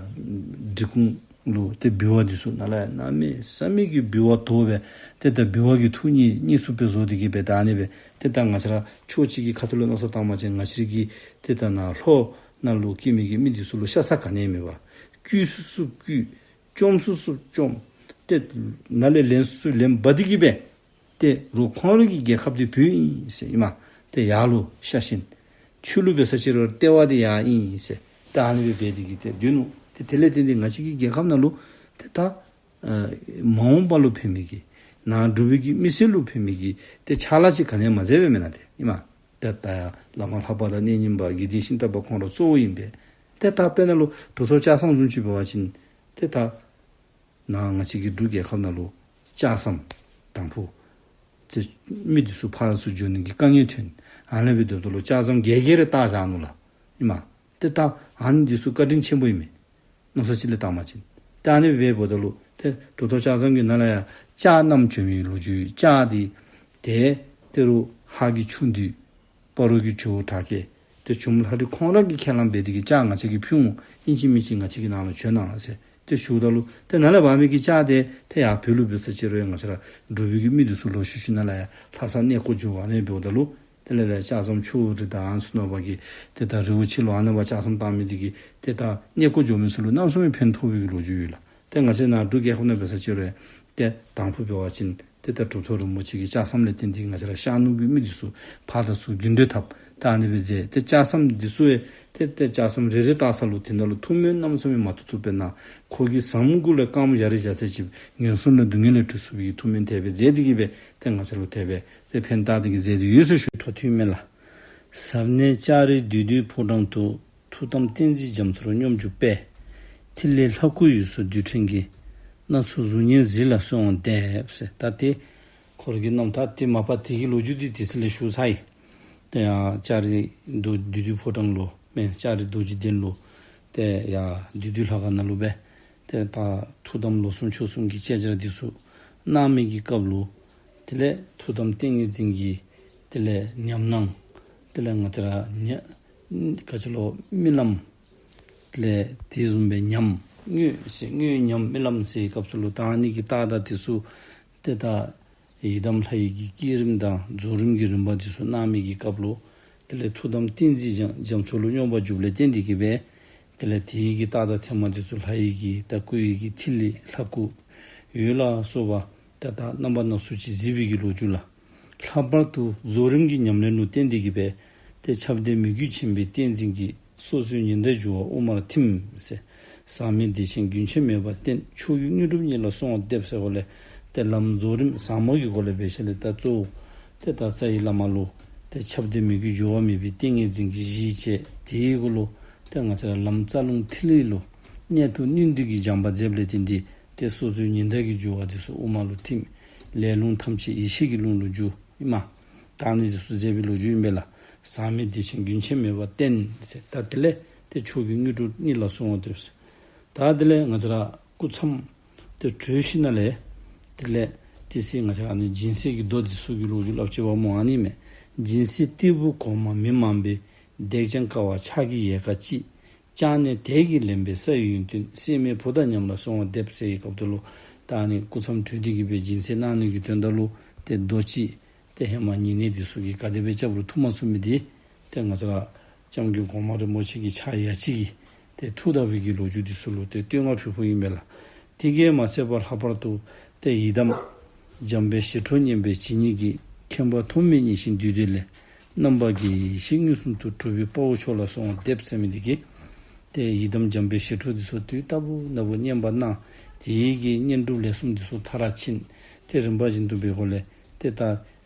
འབྲི་གུང་ལུ་ཏེ་འབུལ་བ་འདི་ཚུ་ནཱ་ལས་གནམ་མེད་ས་མེད་ཀྱི་འབུལ་བ་དོ་སྦེ་ཏེ་ད་འབུལ་བ་གི་ཐོག་གཉིས་གཉིས་སུ་སྦེ་བཟོ་སྟེ་གི་སྦེ་ད་ཨ་ནི་སྦེ་ཏེ་ད་ང་བཅས་ར་ཕྱོགས་གཅིག་གི་ཁ་ཐུག་ལུ་མནོ་བསམ་བཏང་བ་ཅིན་ང་བཅས་རའི་གི་ཏེ་ད་ནཱ་ལྷོ་ནང་ལུ་སྐྱེས་མི་གི་མི་འདི་ཚུ་ལུ་ཤ་ཚ་ག་ནི་ཡང་མེད་པར་བརྐུ་ཚུགས་ཚུགས་བརྐུ། བཅོམ་ཚུགས་ཚུགས་བཅོམ། ཏེ་ནཱ་ལས་ལེན་ཚུགས་ཚུགས་ལེན་འབག་སྟེ་གི་སྦེ་ཏེ་རུང་ཁོང་རའི་གི་རྒྱལ་ཁབ་འདི་བོད་ཨིན་ཟེར་ཨིན་མས། ཏེ་ཡར་ལུ་ཤ་ཞེན། ཆོས་ལུགས་འབད་ས་ཅིག་རུང་ལྟེ་བ་འདི་ཡར་ཨིན་ཟེར། ད་ཨ་ནི་སྦེ་འབད་དེ་གི་ཏེ་སྡོད་ནུག། ཏེ་དེ་ལས་བརྟེན་ཏེ་ང་བཅས་ཀྱི་རྒྱལ་ཁབ་ནང་ལུ་ཏེ་ད་ཨ་མ་འོངས་པ་ལུ་ཕན་མི་གི་ནཱ་འབྲུག་པའི་གི་མི་སེར་ལུ་ཕན་མི་གི་ཏེ་ཕྱག་ལཱ་ཅིག་ག་ནི་ཡང་མ་མཛད་པས་མེན་ན། ཏེ་ཨིན་མས། ཏེ་ད་ཡར་བླ་མ་ལྷ་པ་དང་གནས་རྙིང་པ་དགེ་ལྡན་ཤིང་རྟ་པ་ཁོང་ར་གཙོ་བོ་ཨིན་པས། ཏེ་ད་དཔེར་ན་ལུ་གྲུབ་ཐོབ་ལྕགས་ཟམ་བཟུམ་ཅིག་འབད་བ་ཅིན་ཏེ་ད་ནཱ་ང་བཅས་ཀྱི་འབྲུག་རྒྱལ་ཁབ་ནང་ལུ་ལྕགས་ཟམ་དང་ཕུ་ཏེ་མི་འདི་ཚུ་ཕར་ཚུར་འགྱོ་ནི་གི་དཀའ་ངལ་ཐོན། ཨ་ནི་སྦེ་འབདཝ་ད་ལུ་ལྕགས་ཟམ་བརྒྱད་བརྒྱད་རེ་བཏགས་བཞག་ནུག་ལགས། ཨིན་མས། ཏེ་ད་ཨ་ནི་འདི་ཚུ་བཀའ་དྲིན་ཆེན་པོ་ཨིན་མས། མནོ་བསམ་ཅིག་ལས་བཏང་བ་ཅིན། ཏེ་ཨ་ནི་སྦེ་འབདཝ་ད་ལུ་ཏེ་གྲུབ་ཐོབ་ལྕགས་ཟམ་གྱི་ནང་ལས་ཡང་ལྕགས་བསྣམས་བྱོན་མི་ལོ་རྒྱུས། ལྕགས་འདི་ཏེ་ཏེ་རུང་ཧཱ་གི་ཆུ་འདི་སྤ་རོ་གི་ཇོ་བོ་གྲགས་རྒྱན་ཏེ་ཇོ་མོ་ལྷ་རི་ཁོང་ར་གིས་ཁས་བླངས་འབད་དེ་གི་ལྕགས་ང་བཅས་ཀྱིས་ཕུལ་འོང་། ཨིན་ཅི་མིན་ཅི་ང་བཅས་ཀྱི་ནང་ལུ་བྱོན་གནང་ཟེར་ཏེ་ཞུཝ་ད་ལུ་ཏེ་ནཱ་ལས་འབག་མི་གི་ལྕགས་དེ་ཏེ་ཡར་བོད་ལུ་འབད་ས་ཅིག་རུང་ཡང་ང་བཅས་ར་འབྲུག་པའི་གི་མི་འདི་ཚུ་ལོག་ཤུལ་ཤུལ་ནཱ་ལས་ཡར་ལྷ་ས་གནས་སྐོར་འགྱོ་བ་ཨ་ནི་འབདཝ་ད་ལུ་དེ་ལས་ལས་ལྕགས་ཟམ་ཆུ་བོ་རི་དང་ཨ་ནི་ཚུ་ནང་འབག་གི་ཏེ་ད་རི་བོ་ཆེ་ལུ་ཨ་ནི་འབག་ལྕགས་ཟམ་བཏང་མི་འདི་གིས་ཏེ་ད་གནས་སྐོར་འགྱོ་མི་ཚུ་ལུ་གནམ་མེད་ས་མེད་ཕན་ཐོགས་པའི་གི་ལོ་རྒྱུས་ཡོད་ལགས། ཏེ་ང་བཅས་ནཱ་འབྲུག་རྒྱལ་ཁབ་ནང་འབད་ས་ཅིག་རུང་ཡང་ཏེ་དང་ཕུ་འབད་བ་ཅིན་ཏེ་ད་གྲུབ་ཐོབ་རིན་པོ་ཆེ་གི་ལྕགས་ཟམ་ལས་བརྟེན་ཏེ་ང་བཅས་ར་ཤར་ནུབ་ཀྱི་མི་འདི་ཚུ་ཕར་དང་ཚུར་རྒྱུན་འགྲུལ་འཐབ། ད་ཨ་ནི་སྦེ་མཛད། ཏེ་ལྕགས་ཟམ་འདི་ཚུ་ཡང་ ཏེ་ཏེ་ལྕགས་ཟམ་རེ་རེ་བཏགས་ས་ལུ་དེ་ནང་ལུ་ཐུགས་སྨོན་རྣམ་གསུམ་མ་ཐུག་ཐུག་སྦེ་གནང་། ཁོ་གི་ཟམ་གུ་ལས་རྐངམ་བཞག་རེ་བཞག་ཚད་ཅིག་ངན་སོང་ལས་སྡུག་བསྔལ་ལས་གྲོལ་ཚུགས་པའི་གི་ཐུགས་སྨོན་དེ་སྦེ་མཛད་དེ་གི་སྦེ་ཏེ་ང་བཅས་ལུ་དེ་སྦེ་ཏེ་ཕན་བཏགས་ཏེ་གི་མཛད་དེ་ཡོད་ཟེར་ཞུ། འཕྲོ་མཐུད་མས་ལགས། ཟབ་གནས་ལྕགས་རི་བདུད་འདུལ་ཕོ་བྲང་དུ། ཐུགས་དམ་ཏིང་འཛིན་རྒྱ་མཚོར་སྙོམས་འཇུག་པས། ཐིག་ལེ་ལྷ་སྐུ་འོད་ཟེར་རྡུལ་ཕྲན་གྱི། སྣ་ཚོགས་གཟུགས་བརྙན་གཟིགས་ལ་གསོལ་བ་འདེབས་ཟེར། ད་ཏེ་ཁོ་ར་གི་རྣམ་ཐར་ཏེ་མ་པ་དེ་གི་ལོ་རྒྱུས་འདི་དེ་ཚེ་ལས་ཞུ་ཚར་ཡི། ཏེ་ཡང་ལྕགས་རི་བདུད་བདུད་འདུལ་ཕོ་བྲང་ལུ་མེན་ལྕགས་རི་རྡོ་རྗེ་གདན་ལུ་ཏེ་ཡང་བདུད་འདུལ་ལྷ་ཁང་ནང་ལུ་སྦེ་ཏེ་ད་ཐུགས་དམ་ལོ་གསུམ་ཕྱོགས་གསུམ་གྱི་བཅད་རྒྱ་འདི་ཚུ་གནང་མི་གི་སྐབས་ལུ་དེ་ལས་ཐུགས་དམ་ཏིང་ངེ་འཛིན་གྱི་དེ་ལས་ཉམས་སྣང་དེ་ལས་ང་བཅས་ར་ཉ་ག་ཅི་ལོ་རྨི་ལམ་དེ་ལས་དེ་བཟུམ་སྦེ་ཉམས་དངོས་ཟེར་དངོས་ཉམས་རྨི་ལམ་ཟེར་བའི་སྐབས་སུ་ལུ་ད་ཨ་ནི་གི་རྟགས་དང་དེ་ཚུ་ཏེ་ད་ཡི་དམ་ལྷ་ཡི་གི་བསྐྱེད་རིམ་དང་རྫོགས་རིམ་གྱི་རིམ་པ་འདི་ཚུ་གནང་མི་གི་སྐབས་ལུ་དེ་ལས་ཐུགས་དམ་ཏིང་འཛིན་རྒྱ་རྒྱ་མཚོ་ལུ་སྙོམས་པར་འཇུག་ལས་བརྟེན་ཏེ་གི་སྦེ་དེ་ལས་དེ་ཡི་གི་རྟགས་དང་མཚན་མ་འདི་ཚུ་ལྷ་ཡི་གི་ད་སྐུ་ཡི་གི་ཐིག་ལེ་ལྷ་སྐུ་འོད་ལ་སོགས་པ་ད་ད་རྣམ་པ་སྣ་ཚོགས་ཅིག་གཟིགས་པའི་གི་ལོ་རྒྱུས་ལགས། ལྷག་པར་དུ་རྫོགས་རིམ་གྱི་ཉམས་ལེན་ལུ་བརྟེན་ཏེ་གི་སྦེ་ཏེ་ཁྱབ་བརྡལ་མོས་གུས་ཆེན་པོའི་ཏིང་འཛིན་གྱི་སྲོག་རྩོལ་ཉི་ཟླའི་འགྱུར་བ་དབུ་མར་ཐིམ་ཟེར། ཟག་མེད་བདེ་ཆེན་རྒྱུན་ཆད་མེད་པར་བརྟན། མཆོག་གི་དངོས་གྲུབ་བརྙེས་ལ་གསོལ་བ་འདེབས་ཟེར་བ་ལས་ཏེ་ལམ་རྫོགས་རིམ་ཟབ་མོ་གི་སྒོ་ལས་འབད་ཞིནམ་ལས་ད་གཙོ་བོ་ཏེ་ད་རྩ་བའི་བླ་མ་ལུ་ཏེ་ཁྱབ་བརྡལ་མོས་གུས་འགྱུར་བ་མེད་པའི་ཏིང་ངེ་འཛིན་གྱི་གཞི་བཅས་དེའི་གུ་ལུ་ཏེ་ང་བཅས་ར་ལམ་རྩ་རླུང་ཐིག་ལེ་ལུ་གནད་དུ་བསྣུན་ཏེ་གི་སྦྱངས་པ་མཛདཔ་ལས་བརྟེན་ཏེ་ཏེ་སྲོག་རྩོལ་ཉི་ཟླ་གི་འགྱུར་བ་འདི་ཚུ་དབུ་མ་ལུ་ཐིམ། ལས་རླུང་ཐམས་ཅད་ཡེ་ཤེས་ཀྱི་རླུང་ལུ་འགྱུར་ཨིན་མས། ད་ཨ་ནི་འདི་ཚུ་མཛད་པའི་ལོ་རྒྱུས་ཨིན་པས་ལགས། ཟག་མེད་བདེ་ཆེན་རྒྱུན་ཆད་མེད་པར་བརྟན་ཟེར། ད་དེ་ལས་ཏེ་མཆོག་གི་དངོས་གྲུབ་བརྙེས་ལ་གསོལ་བ་འདེབས་ཟེར། ད་དེ་ལས་ང་བཅས་ར་སྐུ་མཚམས་ཏེ་གྲོལ་ཞིནམ་ལས་དེ་ལས་ཏེ་ཟེར་ང་བཅས་ར་ཨ་ནི་སྦྱིན་སྲེག་གི་མདོ་འདི་ཚུ་གི་ལོ་རྒྱུས་སླབ་ཅི་པ་སྨོ། ཨ་ནི་མས། སྦྱིན་སྲེག་སྟེགས་བུ་གོང་མ་མི་མང་པོས། བརྡེག་ཅིང་བཀལ་བ་ཕྱག་གི་ཡལ་ག་གཅིག། བཅག་ནས་དལ་གྱིས་ལེན་པས་ས་ཡི་ཡོན་ཏན། སྲེད་མེད་བུ་དང་མཉམ་ལ་གསོལ་བ་འདེབས་ཟེར་བའི་སྐབས་སུ་ལུ་ད་ཨ་ནི་སྐུ་མཚམས་གྲོལ་ཏེ་གི་སྦེ་སྦྱིན་སྲེག་གནང་ནི་གི་དོན་དག་ལུ་ཏེ་རྡོ་གཅིག་ཏེ་ཧེ་མ་ཉེ་གནས་འདི་ཚུ་གིས་ག་དེ་སྦེ་རྐྱབ་རུང་འཐུ་མ་ཚུགས་མི་འདི་ཏེ་ང་བཅས་ར་སྐྱབས་མགོན་གོང་མ་རིན་པོ་ཆེ་གི་ཕྱག་ཡ་གཅིག་གིས་ཏེ་འཐུ་ད་པའི་གི་ལོ་རྒྱུས་འདི་ཚུ་ལུ་ཏེ་བསྟོད་བསྔགས་ཕུལ་ཕུལཝ་ཨིན་པས་ལགས། དེ་གིས་མ་ཚད་པར་ལྷག་པར་དུ་ཏེ་ཡི་དམ་འཇམ་དཔལ་ཞི་ཁྲོ་བསྙེན་པའི་བྱིན་རླབས་ཀྱིས། མཁྱེན་པ་ཐོགས་མེད་བརྙེས་ཤིང་བདུད་སྡེ་ལས། རྣམ་པར་རྒྱལ་བའི་ཡེ་ཤེས་མངོན་སུམ་དུ། གྲུབ་པའི་དཔའ་བོ་མཆོག་ལ་གསོལ་བ་འདེབས་ཟེར་མི་འདི་གིས་ཏེ་ཡི་དམ་འཇམ་དཔལ་ཞི་ཁྲོ་འདི་ཚུ་དུས་རྟག་བུ་ན་བུ་བསྙེན་པ་གནང་། དེ་ཡི་གི་བསྙེན་སྒྲུབ་ལས་གསུམ་འདི་ཚུ་མཐར་ཕྱིན། ཏེ་རིམ་པ་བཞིན་དུ་འབད་དགོཔ་ལས་ཏེ་ད་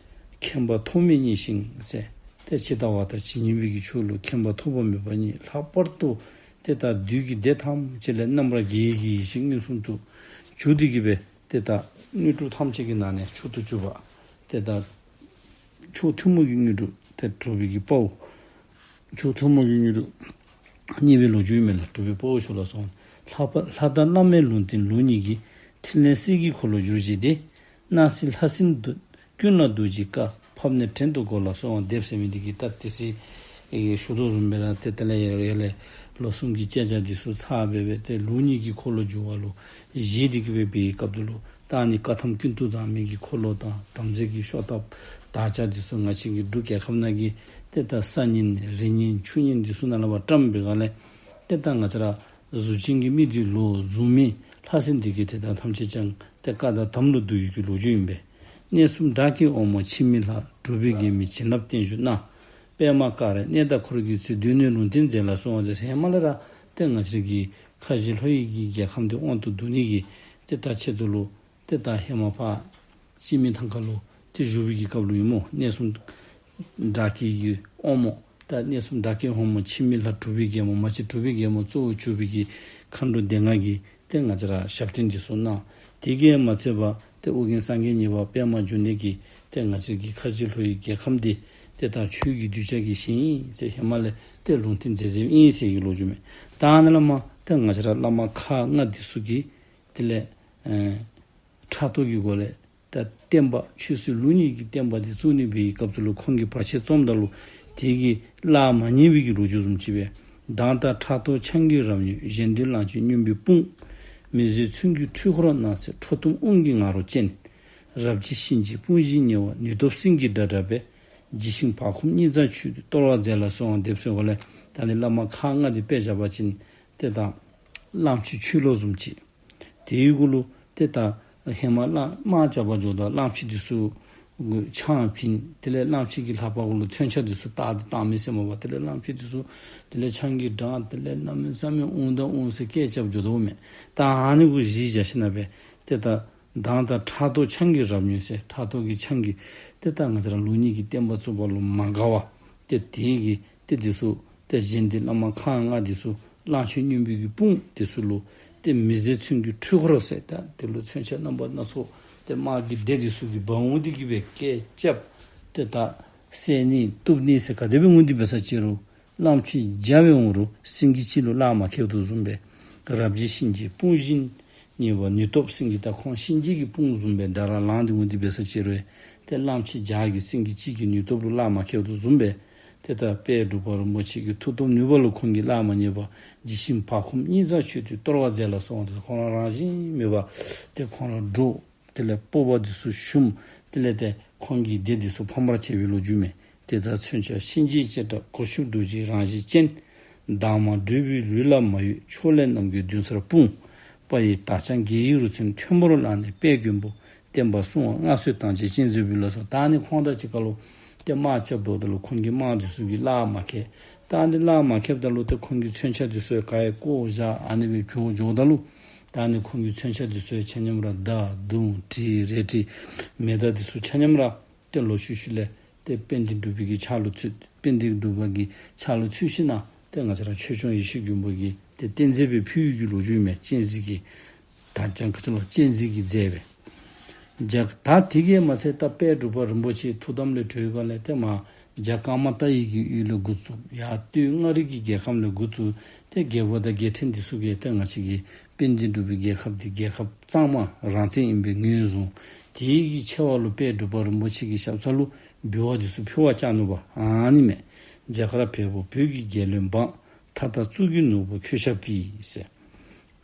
མཁྱེན་པ་ཐོགས་མེད་བརྙེས་ཤིང་ཟེར། ཏེ་ཇི་ལྟ་བ་དང་ཇི་སྙེད་པའི་གི་ཆོས་ལུ་མཁྱེན་པ་ཐོགས་པ་མེད་པ་བརྙེས། ལྷག་པར་དུ་ཏེ་ད་བདུད་ཀྱི་སྡེ་ཐམས་ཅད་ལས་རྣམ་པར་རྒྱལ་བའི་གི་ཡེ་ཤེས་མངོན་སུམ་དུ་གྱུར་ཏེ་གི་སྦེ་ཏེ་ད་དངོས་གྲུབ་ཐམས་ཅད་ཀྱི་ནང་ནས་མཆོག་ཏུ་གྱུར་པ། ཏེ་ད་མཆོག་ཐུན་མོང་གི་དངོས་གྲུབ་ཏེ་གྲུབ་པའི་གི་དཔའ་བོ། མཆོག་ཐུན་མོང་གི་དངོས་གྲུབ་བརྙེས་པའི་ལོ་རྒྱུས་ཨིན་མས་ལགས། གྲུབ་པའི་དཔའ་བོ་མཆོག་ལ་གསོལ། ལྷ་པ་ལྷ་དང་བླ་མའི་ལུང་བསྟན་ལུགས་གཉིས་ཀྱིས། ཕྲིན་ལས་གསེར་གྱི་འཁོར་ལོ་བསྒྱུར་བྱས་ཏེ། སྣང་སྲིད་ལྷ་སྲིན་ཀུན་ལ་རྡོ་རྗེའི་བཀའ། ཕབ་ནས་བྲན་དུ་བཀོལ་ལ་གསོལ་བ་འདེབས་ཟེར་མི་འདི་གིས་ད་ཏེ་ཟེར་ཨེ་ཞུ་དོ་བཟུམ་སྦེ་ར་ཏེ་དེ་ལས་ཡར་ལས་ལོ་གསུམ་གྱི་བཅད་རྒྱ་འདི་ཚུ་ཚར་སྦེ་སྦེ་ཏེ་ལུགས་གཉིས་ཀྱི་འཁོར་ལོ་བསྒྱུར་བ་ལུ་བཞེས་ཏེ་གི་སྦེ་འབད་བའི་སྐབས་སུ་ལུ་ད་ཨ་ནི་བཀའ་ཐམ་ཀུན་བཏུས་དང་མི་གི་འཁོར་ལོ་དང་དམ་རྫས་ཀྱི་ཤོག་ཐབ་དར་ཆ་འདི་ཚུ་ང་བཅས་ཀྱི་འབྲུག་རྒྱལ་ཁབ་ནང་གི་ཏེ་ད་ས་རྙིང་རི་རྙིང་ཆུ་རྙིང་འདི་ཚུ་ནང་ལས་ཕར་བཀྲམ་པའི་སྒང་ལས་ཏེ་ད་ང་བཅས་ར་གཟུགས་ཅན་གྱི་མི་འདི་ལུ་གཟུགས་མེད་ལྷ་སྲིན་འདི་གིས་ཏེ་ད་ཐམས་ཅད་ཀྱང་ཏེ་བཀའ་དང་དམ་ལུ་འདུ་ཡི་གི་ལོ་རྒྱུས་ཨིན་པས། གནས་གསུམ་བདག་གི་དབང་མོ་འཆི་མེད་ལྷ། གྲུབ་པའི་རྒྱལ་མོས་བྱིན་རླབས་བརྟན་བཞུགས་གནང་། པདྨ་ཀ་རས་གནས་དང་འཁོར་གྱིས་གཙོས། གདོད་ནས་ལུང་བསྟན་མཛད་ལ་གསོལ་བ་འདེབས། ཧེ་མ་ལས་ར་ཏེ་ང་བཅས་ཀྱི་ཁ་བཞི་ལྷོ་ཡི་གི་རྒྱལ་ཁམས་འདི་དབང་དུ་བསྡུ་ནི་གི་ཏེ་ད་ཆེད་དུ་ལུ་ཏེ་ད་ཧེ་མ་ཕར་སྤྱི་མི་ཐང་ཁ་ལུ་ཏེ་བཞུགས་པའི་གི་སྐབས་ལུ་ཨིན་སྨོ། གནས་གསུམ་བདག་གི་གི་དབང་མོ་ད་གནས་གསུམ་བདག་གི་དབང་མོ་འཆི་མེད་ལྷ། གྲུབ་པའི་རྒྱལ་མོ་མ་གཅིག་གྲུབ་པའི་རྒྱལ་མོ་གཙོ་བོ་གྱུར་པའི་གི་མཁའ་འགྲོ་སྡེ་ལྔ་གིས་ཏེ་ང་བཅས་ར་ཞབས་བརྟན་འདི་ཚུ་གནང་། དེ་གིས་མ་ཚད་པར་ཏེ་ཨོ་རྒྱན་སངས་རྒྱས་གཉིས་པ་པདྨ་འབྱུང་གནས་ཀྱིས་ཏེ་ང་བཅས་ཀྱི་ཁ་བཞི་ལྷོ་ཡི་རྒྱལ་ཁམས་འདི་ཏེ་ད་ཆོས་ཀྱི་གདུལ་བྱ་གི་ཞིང་ཨིན་ཟེར་ཧེ་མ་ལས་ཏེ་ལུང་བསྟན་མཛད་མཛདཔ་ཨིན་ཟེར་གྱི་ལོ་རྒྱུས་མས། ད་ཨ་ནི་ལས་མར་ཏེ་ང་བཅས་ར་བླ་མ་ཁག་ལྔ་འདི་ཚུ་གིས་དེ་ལས་ཨེ་ཕྲག་དོག་གི་སྒོ་ལས་ད་བསྟན་པ་ཆོས་སྲིད་ལུགས་གཉིས་ཀྱི་བསྟན་པ་འདི་བཙུགས་ནི་འབད་བའི་སྐབས་སུ་ལུ་ཁོང་གིས་བར་ཆད་རྩོམ་ད་ལུ་དེ་གིས་གླགས་མ་རྙེད་པའི་གི་ལོ་རྒྱུས་བཟུམ་ཅིག་སྦེ། སྡང་དང་ཕྲག་དོག་ཆང་གིས་རབ་མྱོས། གཞན་དོན་ལང་སྤྱོད་སྨྱོན་པའི་དཔུང་། མི་བཟོད་མཚོན་གྱི་འཁྲུལ་འཁོར་སྣང་ཚད། ཁྲོ་གཏུམ་དབང་གིས་ང་རོ་ཅན། རབ་བྱེད་གཤིན་རྗེའི་དཔུང་བཞིན་ཉེ་བ། ནུས་སྟོབས་སེང་གེའི་སྒྲ་སྒྲོགས་པས། འཇིགས་ཤིང་བག་འཁུམས་སྙིང་རྩ་ཆུད་དེ། གཏོར་བར་མཛད་ལ་གསོལ་བ་འདེབས་ཟེར་གོ་ལས་ད་ནི་བླ་མ་ཁག་ལྔ་འདི་དཔེ་བཞག་པ་ཅིན་ཏེ་ད་གླངམོ་ཆེ་ཆོས་ལོ་བཟུམ་ཅིག། དེའི་གུ་ལུ་ཏེ་ད་ཧེ་མ་གླང་དམག་རྐྱབ་པར་འགྱོཝ་ད་གླངམོ་ཆེ་འདི་ཚུ་ ཆང་བྱིན། དེ་ལས་གླངམོ་ཆེ་གི་ལྷ་པ་གུ་ལུ་མཚོན་ཆ་འདི་ཚུ་བཏགས་ཏེ་བཏང་མི་ཟེར་མས་པ། དེ་ལས་གླངམོ་ཆེ་འདི་ཚུ་དེ་ལས་ཆང་གིས་འགྲངས། དེ་ལས་གནམ་མེད་ས་མེད་འོང་དང་འོང་ཟེར་སྐད་རྐྱབ་འགྱོ་དོ་མས། ད་ཨ་ནི་གུ་གཞི་བཞག་ཞིནམ་ལས་ཏེ་ད་མདངས་དང་ཕྲག་དོག་ཆང་གིས་རབ་མྱོས་ཟེར། ཕྲག་དོག་གི་ཆང་གིས་ཏེ་ད་ང་བཅས་ར་ལུགས་གཉིས་ཀྱི་བསྟན་པ་བཙུགས་པ་ལུ་མ་དགའ་བ་ཏེ་དེ་གིས་ཏེ་འདི་ཚུ་ཏེ་གཞན་སྡེ་བླ་མ་ཁག་ལྔ་འདི་ཚུ་གླང་ཆེན་སྨྱོན་པའི་གི་དཔུང་འདི་ཚུ་ལུ་ཏེ་མི་བཟད་མཚོན་གྱི་འཁྲུལ་འཁོར་ཟེར། ད་དེ་ལུ་མཚོན་ཆ་རྣམ་པ་སྣ་ཚོགས་ཏེ་དམག་གི་སྡེ་འདི་ཚུ་གིས་འབག་འོང་སྟེ་གིས་སྦེ་སྐད་རྐྱབ། ཏེ་ད་བསད་ནི་གཏུབ་ནི་ཟེར་ག་དེ་སྦེ་འོང་སྟེ་འབད་ས་ཅིག་རུང་གླངམོ་ཆེ་བརྒྱ་སྦེ་འོང་རུང་སེང་གེ་གཅིག་ལུ་གླགས་མ་ཁེལཝ་དོ་བཟུམ་སྦེ། རབ་བརྗིད་གཤིན་རྗེའི་དཔུང་བཞིན་ཉེ་བར་ནུས་སྟོབས་སེང་གེ། ད་ཁོང་གཤིན་རྗེ་གི་དཔུང་བཟུམ་སྦེ་དགྲ་ལ་ལངས་ཏེ་འོང་སྟེ་འབད་ས་ཅིག་རུང་ཏེ་གླངམོ་ཆེ་བརྒྱ་གིས་སེང་གེ་གཅིག་གི་ནུས་སྟོབས་ལུ་གླགས་མ་ཁེལཝ་དོ་བཟུམ་སྦེ། ཏེ་ད་དཔལ་འབྲུག་པ་རིན་པོ་ཆེ་གི་མཐུ་སྟོབས་ནུས་པ་ལུ་ཁོང་གིས་གླགས་མ་རྙེད་པར་འཇིགས་ཤིང་བག་འཁུམས་སྙིང་རྩ་ཆོད་དེ་གཏོར་བ་མཛད་ལ་སོགས་ཏེ་ཁོང་ར་རང་བཞིན་མེད་པར་ཏེ་ཁོང་ར་འདྲོག། དེ་ལས་སྤོབས་པ་འདི་ཚུ་ཞུམ། དེ་ལས་ཏེ་ཁོང་གི་སྡེ་འདི་ཚུ་ཕམ་པར་བྱས་པའི་ལོ་རྒྱུས་མས། དེ་དག་མཚོན་ཆ་གཤིན་རྗེའི་ལྕེ་བྲག་གོ་ཤུབས་རྡོ་རྗེའི་རང་བཞིན་ཅན། དྭངས་མ་སྒྲོལ་བའི་ལུས་ལ་མ་གཡོས་ཕྱོགས་ལས་རྣམ་རྒྱལ་མདུན་སར་སྤུངས། དཔའ་ཡི་དར་དཔྱངས་རྒྱལ་བའི་རུ་མཚོན་མཐོན་པོར་བསླངས་ནས་དཔལ་མགོན་པོ། བསྟན་པ་སྲུང་བར་མངའ་གསོལ་དང་བཅས་སྤྱན་གཟིགས་འབུལ་ལ་སོགས། ད་ཨ་ནི་ཁོང་དང་གཅིག་ཁར་ལུ་ཏེ་དམག་རྐྱབ་འབདཝ་ད་ལུ་ཁོང་གི་དམག་འདི་ཚུ་གིས་གླགས་མ་ཁེལ། ད་ཨ་ནི་གླགས་མ་ཁེལཝ་ད་ལུ་ཏེ་ཁོང་གི་མཚོན་ཆ་འདི་ཚུ་ཡང་ག་ཡང་བཀོ་བཞག་ཨ་ནི་སྦེ་བྱོག་འགྱོཝ་ད་ལུ་ད་ཨ་ནི་ཁོང་གི་མཚོན་ཆ་འདི་ཚུ་ཡང་ཆ་མཉམ་ར་མདའ་མདུང་གྲི་རལ་གྲི་མེ་མདའ་འདི་ཚུ་ཆ་མཉམ་ར་ཏེ་ལོག་ཤུལ་ཤུལ་ལས་ཏེ་དཔལ་ལྡན་འབྲུག་པའི་གི་ཕྱག་ལུ་ཚུད། དཔལ་ལྡན་འབྲུག་པ་གི་ཕྱག་ལུ་ཚུད་ཞིནམ་ལས་ཏེ་ང་བཅས་ར་ཆོས་སྐྱོང་ཡེ་ཤེས་མགོན་པོ་གིས་ཏེ་རྟེན་རྫས་སྦེ་ཕུལ་བའི་གི་ལོ་རྒྱུས་མས། སྤྱན་གཟིགས་ཀྱི་དར་དཔྱངས་ག་ཅི་ལོ་སྤྱན་གཟིགས་ཀྱིས་མཛད་པས། ད་དེ་གིས་མ་ཚད་ད་དཔལ་འབྲུག་པ་རིན་པོ་ཆེ་ཐུགས་དམ་ལས་གྲོལ་སྒང་ལས་ཏེ་མར་རྒྱ་ཀ་མ་ཏ་ཡི་གི་ཡུལ་ལས་འགོ་བཙུགས་ཡར་སྟོད་མངའ་རིས་ཀྱི་རྒྱལ་ཁམས་ལས་འགོ་བཙུགས་ཏེ་རྒྱལ་པོ་དང་རྒྱལ་ཕྲན་འདི་ཚུ་གིས་ཏེ་ང་བཅས་ཀྱི་དཔལ་ལྡན་འབྲུག་པའི་རྒྱལ་ཁབ་འདི་རྒྱལ་ཁབ་གཙང་མ་རང་བཙན་ཨིན་པའི་ངོས་བཟུང་། དེ་གི་ཆེ་བ་ལུ་དཔལ་འབྲུག་པ་རིན་པོ་ཆེ་གི་ཞབས་ས་ལུ་འབུལ་བ་འདི་ཚུ་ཕུལ་བར་བཅར་ནུག་པ། ཨ་ནི་མས། རྒྱ་གར་བལ་པོ་བོད་ཀྱི་རྒྱལ་བློན་འབངས། མཐའ་དག་གཙུག་གི་ནོར་བུ་ཁྱོད་ཞབས་ཀྱིས་ཟེར།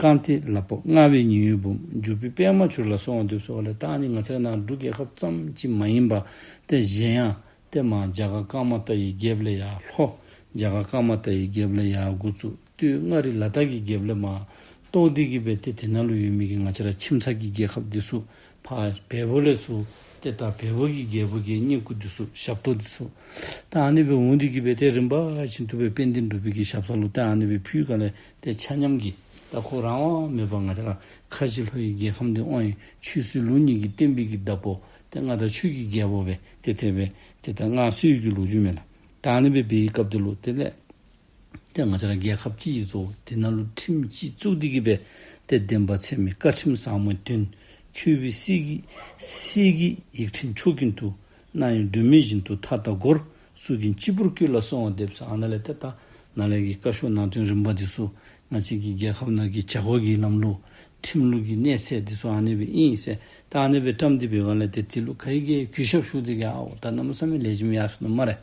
རྐང་མཐིལ་ལག་པ་རྔ་བའི་ཉི་འོད་འབུམ། འཇུག་པའི་པདྨ་གྱུར་ལ་གསོལ་བ་འདེབས་ཟེར་བ་ལས་ད་ཨ་ནི་ང་བཅས་ར་ནཱ་འབྲུག་རྒྱལ་ཁབ་ཙམ་ཅིག་མ་ཡིན་པར་ཏེ་གཞན་ཡང་ཏེ་མར་རྒྱ་གར་ཀ་མ་ཏ་ཡི་རྒྱལཔོ་ལས་ཡར་ལྷོ་རྒྱ་གར་ཀ་མ་ཏ་ཡི་རྒྱལཔོ་ལས་ཡར་འགོ་བཙུགས་སྟོད་མངའ་རིས་ལ་དྭགས་ཀྱི་རྒྱལཔོ་ལས་མར་གཏོགས་ཏེ་གིས་སྦེ་ཏེ་དེ་ནང་ལུ་ཡོད་མི་གི་ང་བཅས་ར་ཁྱིམ་ཚང་གི་རྒྱལ་ཁབ་འདི་ཚུ་ཕར་བལ་པོ་ལས་ཚུར་ཏེ་ད་བལ་པོ་གི་རྒྱལ་པོ་གི་བསྙེན་བཀུར་འདི་ཚུ་ཞབས་ཏོག་འདི་ཚུ་ད་ཨ་ནི་སྦེ་འོང་སྟེ་གིས་སྦེ་ཏེ་རིམ་པ་བཞིན་དུ་སྦེ་དཔལ་ལྡན་འབྲུག་པའི་གི་ཞབས་ས་ལུ་ཏེ་ཨ་ནི་སྦེ་ཕུལ་སྒང་ལས་ཏེ་ཆ་མཉམ་གྱིས་ད་ཁོ་རང་དབང་མེད་པར་ང་བཅས་ར་ཁ་བཞི་ལྷོ་ཡི་རྒྱལ་ཁམས་འདི་དབང་བའི་ཆོས་སྲིད་ལུགས་གཉིས་ཀྱི་བསྟན་པའི་གི་བདག་པོ་ཏེ་མངའ་བདག་ཆོས་ཀྱི་རྒྱལ་པོ་སྦེ་ཏེ་དེ་སྦེ་ཏེ་ད་མངའ་གསོལ་གྱི་ལོ་རྒྱུས་མས་ལགས། ད་ཨ་ནི་སྦེ་འབད་བའི་སྐབས་དེ་ལུ་དེ་ལས་ཏེ་ང་བཅས་ར་རྒྱལ་ཁབ་ཅིག་ཨིན་ཟེར་དེ་ནང་ལུ་ཁྲིམས་ཅིག་བཙུགས་ཏེ་གིས་སྦེ་ཏེ་བདེན་པ་ཚད་མའི་བཀའ་ཁྲིམས་ཟབ་མོའི་དོན། འཁྱུད་པའི་གསེར་གྱི་གསེར་གྱི་ཡིག་ཕྲེང་མཆོག་གིས་མཐུ། གནང་ཡང་སྒྲོན་མེ་བཞིན་དུ་མཐའ་དག་སྒོར། གཙུག་རྒྱན་སྤྱི་བོར་བཀོད་ལ་གསོལ་བ་འདེབས་ཟེར། ཨ་ནཱ་ལས་ཏེ་ད་ནཱ་ལས་ཀྱི་བཀའ་ཤོག་ནང་དོན་རིམ་པ་འདི་ཚུ་ང་བཅས་ཀྱི་རྒྱལ་ཁབ་ནང་གི་བྱ་སྒོ་གི་ལམ་ལུགས་ཁྲིམས་ལུགས་ཀྱི་གནས་ཚད་འདི་ཚུ་ཨ་ནི་སྦེ་ཨིན་ཟེར། ད་ཨ་ནི་སྦེ་བཀྲམ་སྟེ་འབད་སྒང་ལས་ཏེ་དེ་ལུ་ག་གིས་གུས་ཞབས་ཞུ་སྟེ་གིས་ཨའོ་ད་གནམ་མེད་ས་མེད་ལེགས་ཤོམ་ཡར་སོང་ནུག་སྨ་རེ།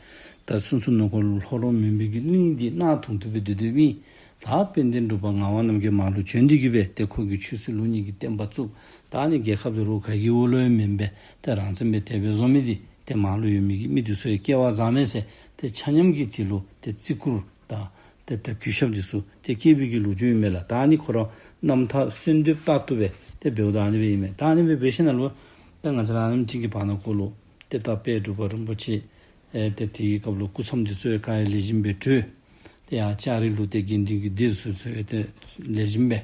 ད་སོ་སོ་ནང་འཁོད་ལུ་ལྷོ་རོང་མུན་པའི་གི་གླིང་འདི་གནག་དུང་དུ་སྦེ་སྡོད་སྡོདཔ་ཨིན། ད་དཔལ་ལྡན་འབྲུག་པ་ངག་དབང་རྣམ་རྒྱལ་མར་ལུ་བྱོན་ཏེ་གིས་སྦེ་ཏེ་ཁོ་གིས་ཆོས་སྲིད་ལུགས་གཉིས་ཀྱི་བསྟན་པ་བཙུགས། ད་ཨ་ནི་རྒྱལ་ཁབ་འདི་རོགས་ག་གི་འོག་ལུ་ཡང་མེན་པས། ཏེ་རང་བཙན་སྦེ་དེ་སྦེ་བཟོ་མི་འདི་ཏེ་མར་ལུ་ཡོད་མི་གི་མི་འདི་ཚུ་ཡང་སྐལ་བ་བཟང་མས་ཟེར་ཏེ་ཆ་མཉམ་གྱིས་དེ་ལུ་ཏེ་བརྩི་བཀུར་དང་ཏེ་ད་གུས་ཞབས་འདི་ཚུ་ཏེ་བསྐྱེད་པའི་གི་ལོ་རྒྱུས་ཨིན་མས་ལགས། ད་ཨ་ནི་ཁོ་ར་རྣམ་ཐར་གསོལ་འདེབས་ལྟར་དུ་སྦེ་ཏེ་འབདཝ་ད་ཨ་ནི་སྦེ་ཨིན་མས། ད་ཨ་ནི་སྦེ་འབད་ཞིནམ་ལས་ད་ང་བཅས་ར་ཨ་ནེམ་ཅིག་གི་བར་ན་ཀོ་ལུ་ཏེ་ད་དཔལ་འབྲུག་པ་རིན་པོ་ཆེ་ཨེ་ཏེ་དེའི་སྐབས་ལུ་སྐུ་མཚམས་འདི་ཚུ་ཡང་ག་ཡང་ལེགས་ཤོམ་སྦེ་གྲོལ། ཏེ་ཡར་ལྕགས་རི་ལུ་ཏེ་དགེ་འདུན་གྱི་སྡེ་ཚུ་ཚུ་ཡང་ཏེ་ལེགས་ཤོམ་སྦེ་